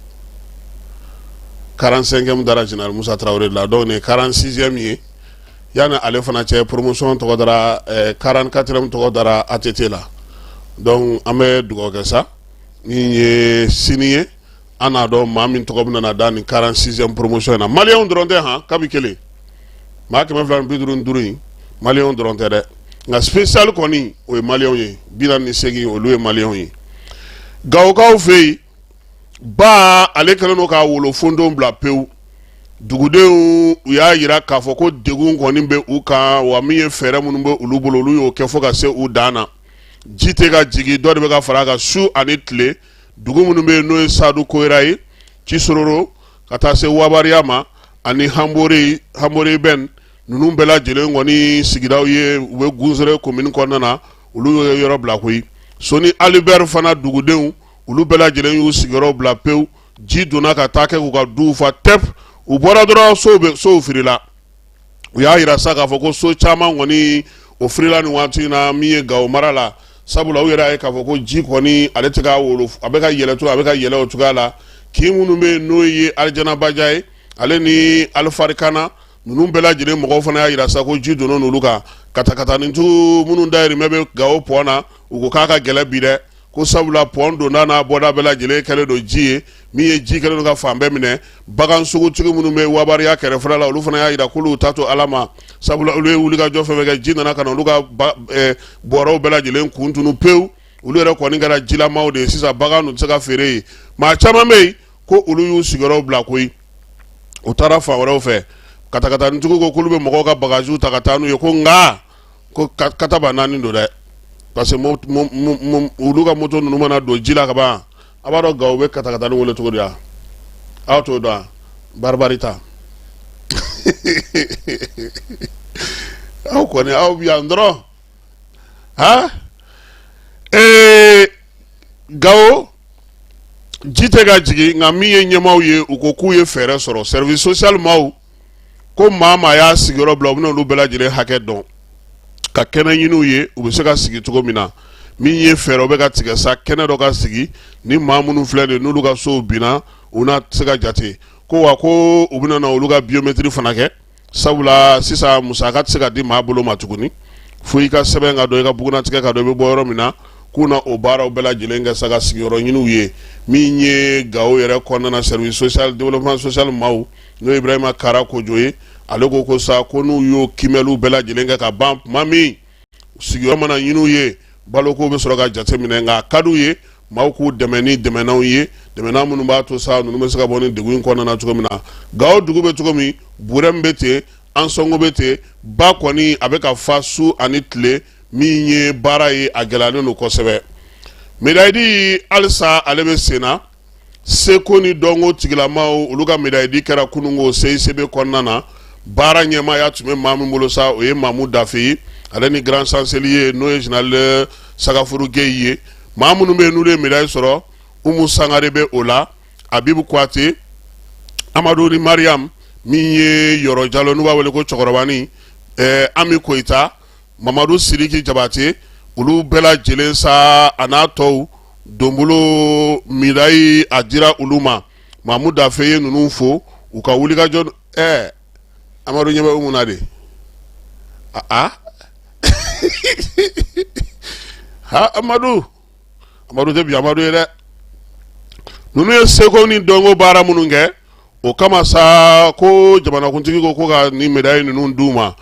45e dara général Musa Tarawele la. Donc nin ye 46e ye. Yanni ale fana cɛ, promotion tɔgɔ dara, 44e tɔgɔ dara ATT la. Donc an bɛ dugawu kɛ sa, min ye sini ye, an n'a dɔn maa min tɔgɔ bɛna da nin 46e promotion in na. Maliyɛnw dɔrɔn tɛ han, kabi kelen maa 255 in, maliyɛnw dɔrɔn tɛ dɛ, nka spécial kɔni, o ye maliyɛnw ye. 48, olu ye maliyɛnw ye. Gawokaw fɛ yen, ba ale kɛlen don k'a wolo fondon bila pewu. Dugudenw, u y'a yira k'a fɔ ko degun kɔni bɛ u kan wa. Min ye fɛɛrɛ minnu bɛ olu bolo, olu y'o kɛ fo ka se u dan na. Ji tɛ ka jigin, dɔ de bɛ ka fara a kan su ani tile. Dugu minnu bɛ yen, n'o ye Sadu Koyira ye, Cisororo, ka taa se Wabariya ma ani Hanbori, Hanbori bɛn ninnu bɛɛ lajɛlen kɔni sigidaw ye, u bɛ Gunsere commune kɔnɔna na. olu ye yɔrɔ bila koyi. Soni Ali Bɛri fana dugudenw, olu bɛɛ lajɛlen y'u sigiyɔrɔ bila pewu. Ji donna ka taa kɛ k'u ka duw fa tɛp. U bɔra dɔrɔn, sow bɛ sow firila. U y'a yira sa k'a fɔ ko so caman kɔni o firila nin waati in na min ye Gawo mara la, sabula u yɛrɛ y'a ye k'a fɔ ko ji kɔni ale tɛ ka wolo, a bɛ ka yɛlɛ cogo, a bɛ ka yɛlɛ o cogoya la. Kin minnu bɛ yen n'o ye Alijanabaja ye, ale ni Alifarikana ninnu bɛɛ lajɛlen mɔgɔw fana y'a yira sa ko ji donna olu kan. Katakatanintigiw minnu dayirimɛ bɛ Gawo pɔn na, u ko k'a ka gɛlɛn bi dɛ, ko sabula pɔn donda n'a bɔda bɛɛ lajɛlen kɛlen don ji ye, min ye ji kɛlen don ka fan bɛɛ minɛ. Bagan sogotigi minnu bɛ Wabariya kɛrɛfɛla la, olu fana y'a yira k'olu ta to Ala ma, sabula olu ye wulikajɔ fɛn fɛn kɛ, ji nana ka na olu ka bɔrɔw bɛɛ lajɛlen kun tunu pewu. Olu yɛrɛ kɔni kɛra jilamaw de ye sisan, bagan ninnu tɛ se ka feere yen. Maa caman bɛ yen ko olu y'u sigiyɔrɔw bila koyi, u taara fan wɛrɛw fɛ. Katakatanintigiw ko k'olu bɛ mɔgɔw ka bagajiw ta ka taa n'u ye, ko nka ko kataba naani don dɛ, parce que olu ka moto ninnu mana don ji la ka ban. A b'a dɔn Gawo bɛ katakatanin wele cogo di wa? Aw t'o dɔn wa? Baribari ta. Aw kɔni aw bi yan dɔrɔn. Ha ee, Gawo ji tɛ ka jigin, nka min ye ɲɛmaaw ye, u ko k'u ye fɛɛrɛ sɔrɔ. Service social maaw ko maa maa y'a sigiyɔrɔ bila, u bɛna olu bɛɛ lajɛlen hakɛ dɔn ka kɛnɛ ɲini u ye, u bɛ se ka sigi cogo min na. Min ye fɛɛrɛ bɛ ka tigɛ sa, kɛnɛ dɔ ka sigi ni maa minnu filɛ nin n'olu ka sow binna, u na se ka jate ko wa ko u bɛna na olu ka biométrie fana kɛ, sabula sisan musaka tɛ se ka di maa bolo ma tuguni fo i ka sɛbɛn ka dɔn, i ka bugunnatigɛ ka dɔn i bɛ bɔ yɔrɔ min na. K'u na o baaraw bɛɛ lajɛlen kɛ sa ka sigiyɔrɔ ɲini u ye. Min ye Gawo yɛrɛ kɔnɔna na, service social développement social maaw, n'o ye Ibrahima Kara Kojo ye, ale ko ko sa ko n'u y'o kiimɛliw bɛɛ lajɛlen kɛ ka ban tuma min, sigiyɔrɔ mana ɲini u ye, baloko bɛ sɔrɔ ka jate minɛ. Nka a ka d'u ye maaw k'u dɛmɛ ni dɛmɛnanw ye, dɛmɛnan minnu b'a to sa ninnu bɛ se ka bɔ ni degun in kɔnɔna na cogo min na. Gawo dugu bɛ cogo min, Burɛmu bɛ ten, Ansɔngo bɛ ten, ba kɔni a bɛ ka fa su ani tile. Min ye baara ye, a gɛlɛyalen don kosɛbɛ. Médaille di halisa ale bɛ sen na. Seko ni dɔnko tigilamaw, olu ka médaille di kɛra kununko CICB kɔnɔna na. Baara ɲɛmaaya tun bɛ maa min bolo sa, o ye Mamu Dafe ye, ale ni grand chancelier n'o ye général Sagafuru Gueye ye. Maa minnu bɛ yen n'olu ye médaille sɔrɔ, Umu Sangare bɛ o la, Abibu Kuyate, Amadu ni Mariam, min ye Yɔrɔ Jalo n'u b'a wele ko cɛkɔrɔbanin, Ami Koyita, Mamadu Sidiki Jabate, olu bɛɛ lajɛlen sa a n'a tɔw donbolo médaille a dira olu ma. Mamu Dafe ye ninnu fo u ka wulikajɔ. Amadu ɲɛ bɛ Umu na de. Aa ha, Amadu, Amadu tɛ bi Amadu ye dɛ. Ninnu ye seko ni dɔnko baara minnu kɛ, o kama sa ko jamanakuntigi ko ko ka nin médaille ninnu d'u ma.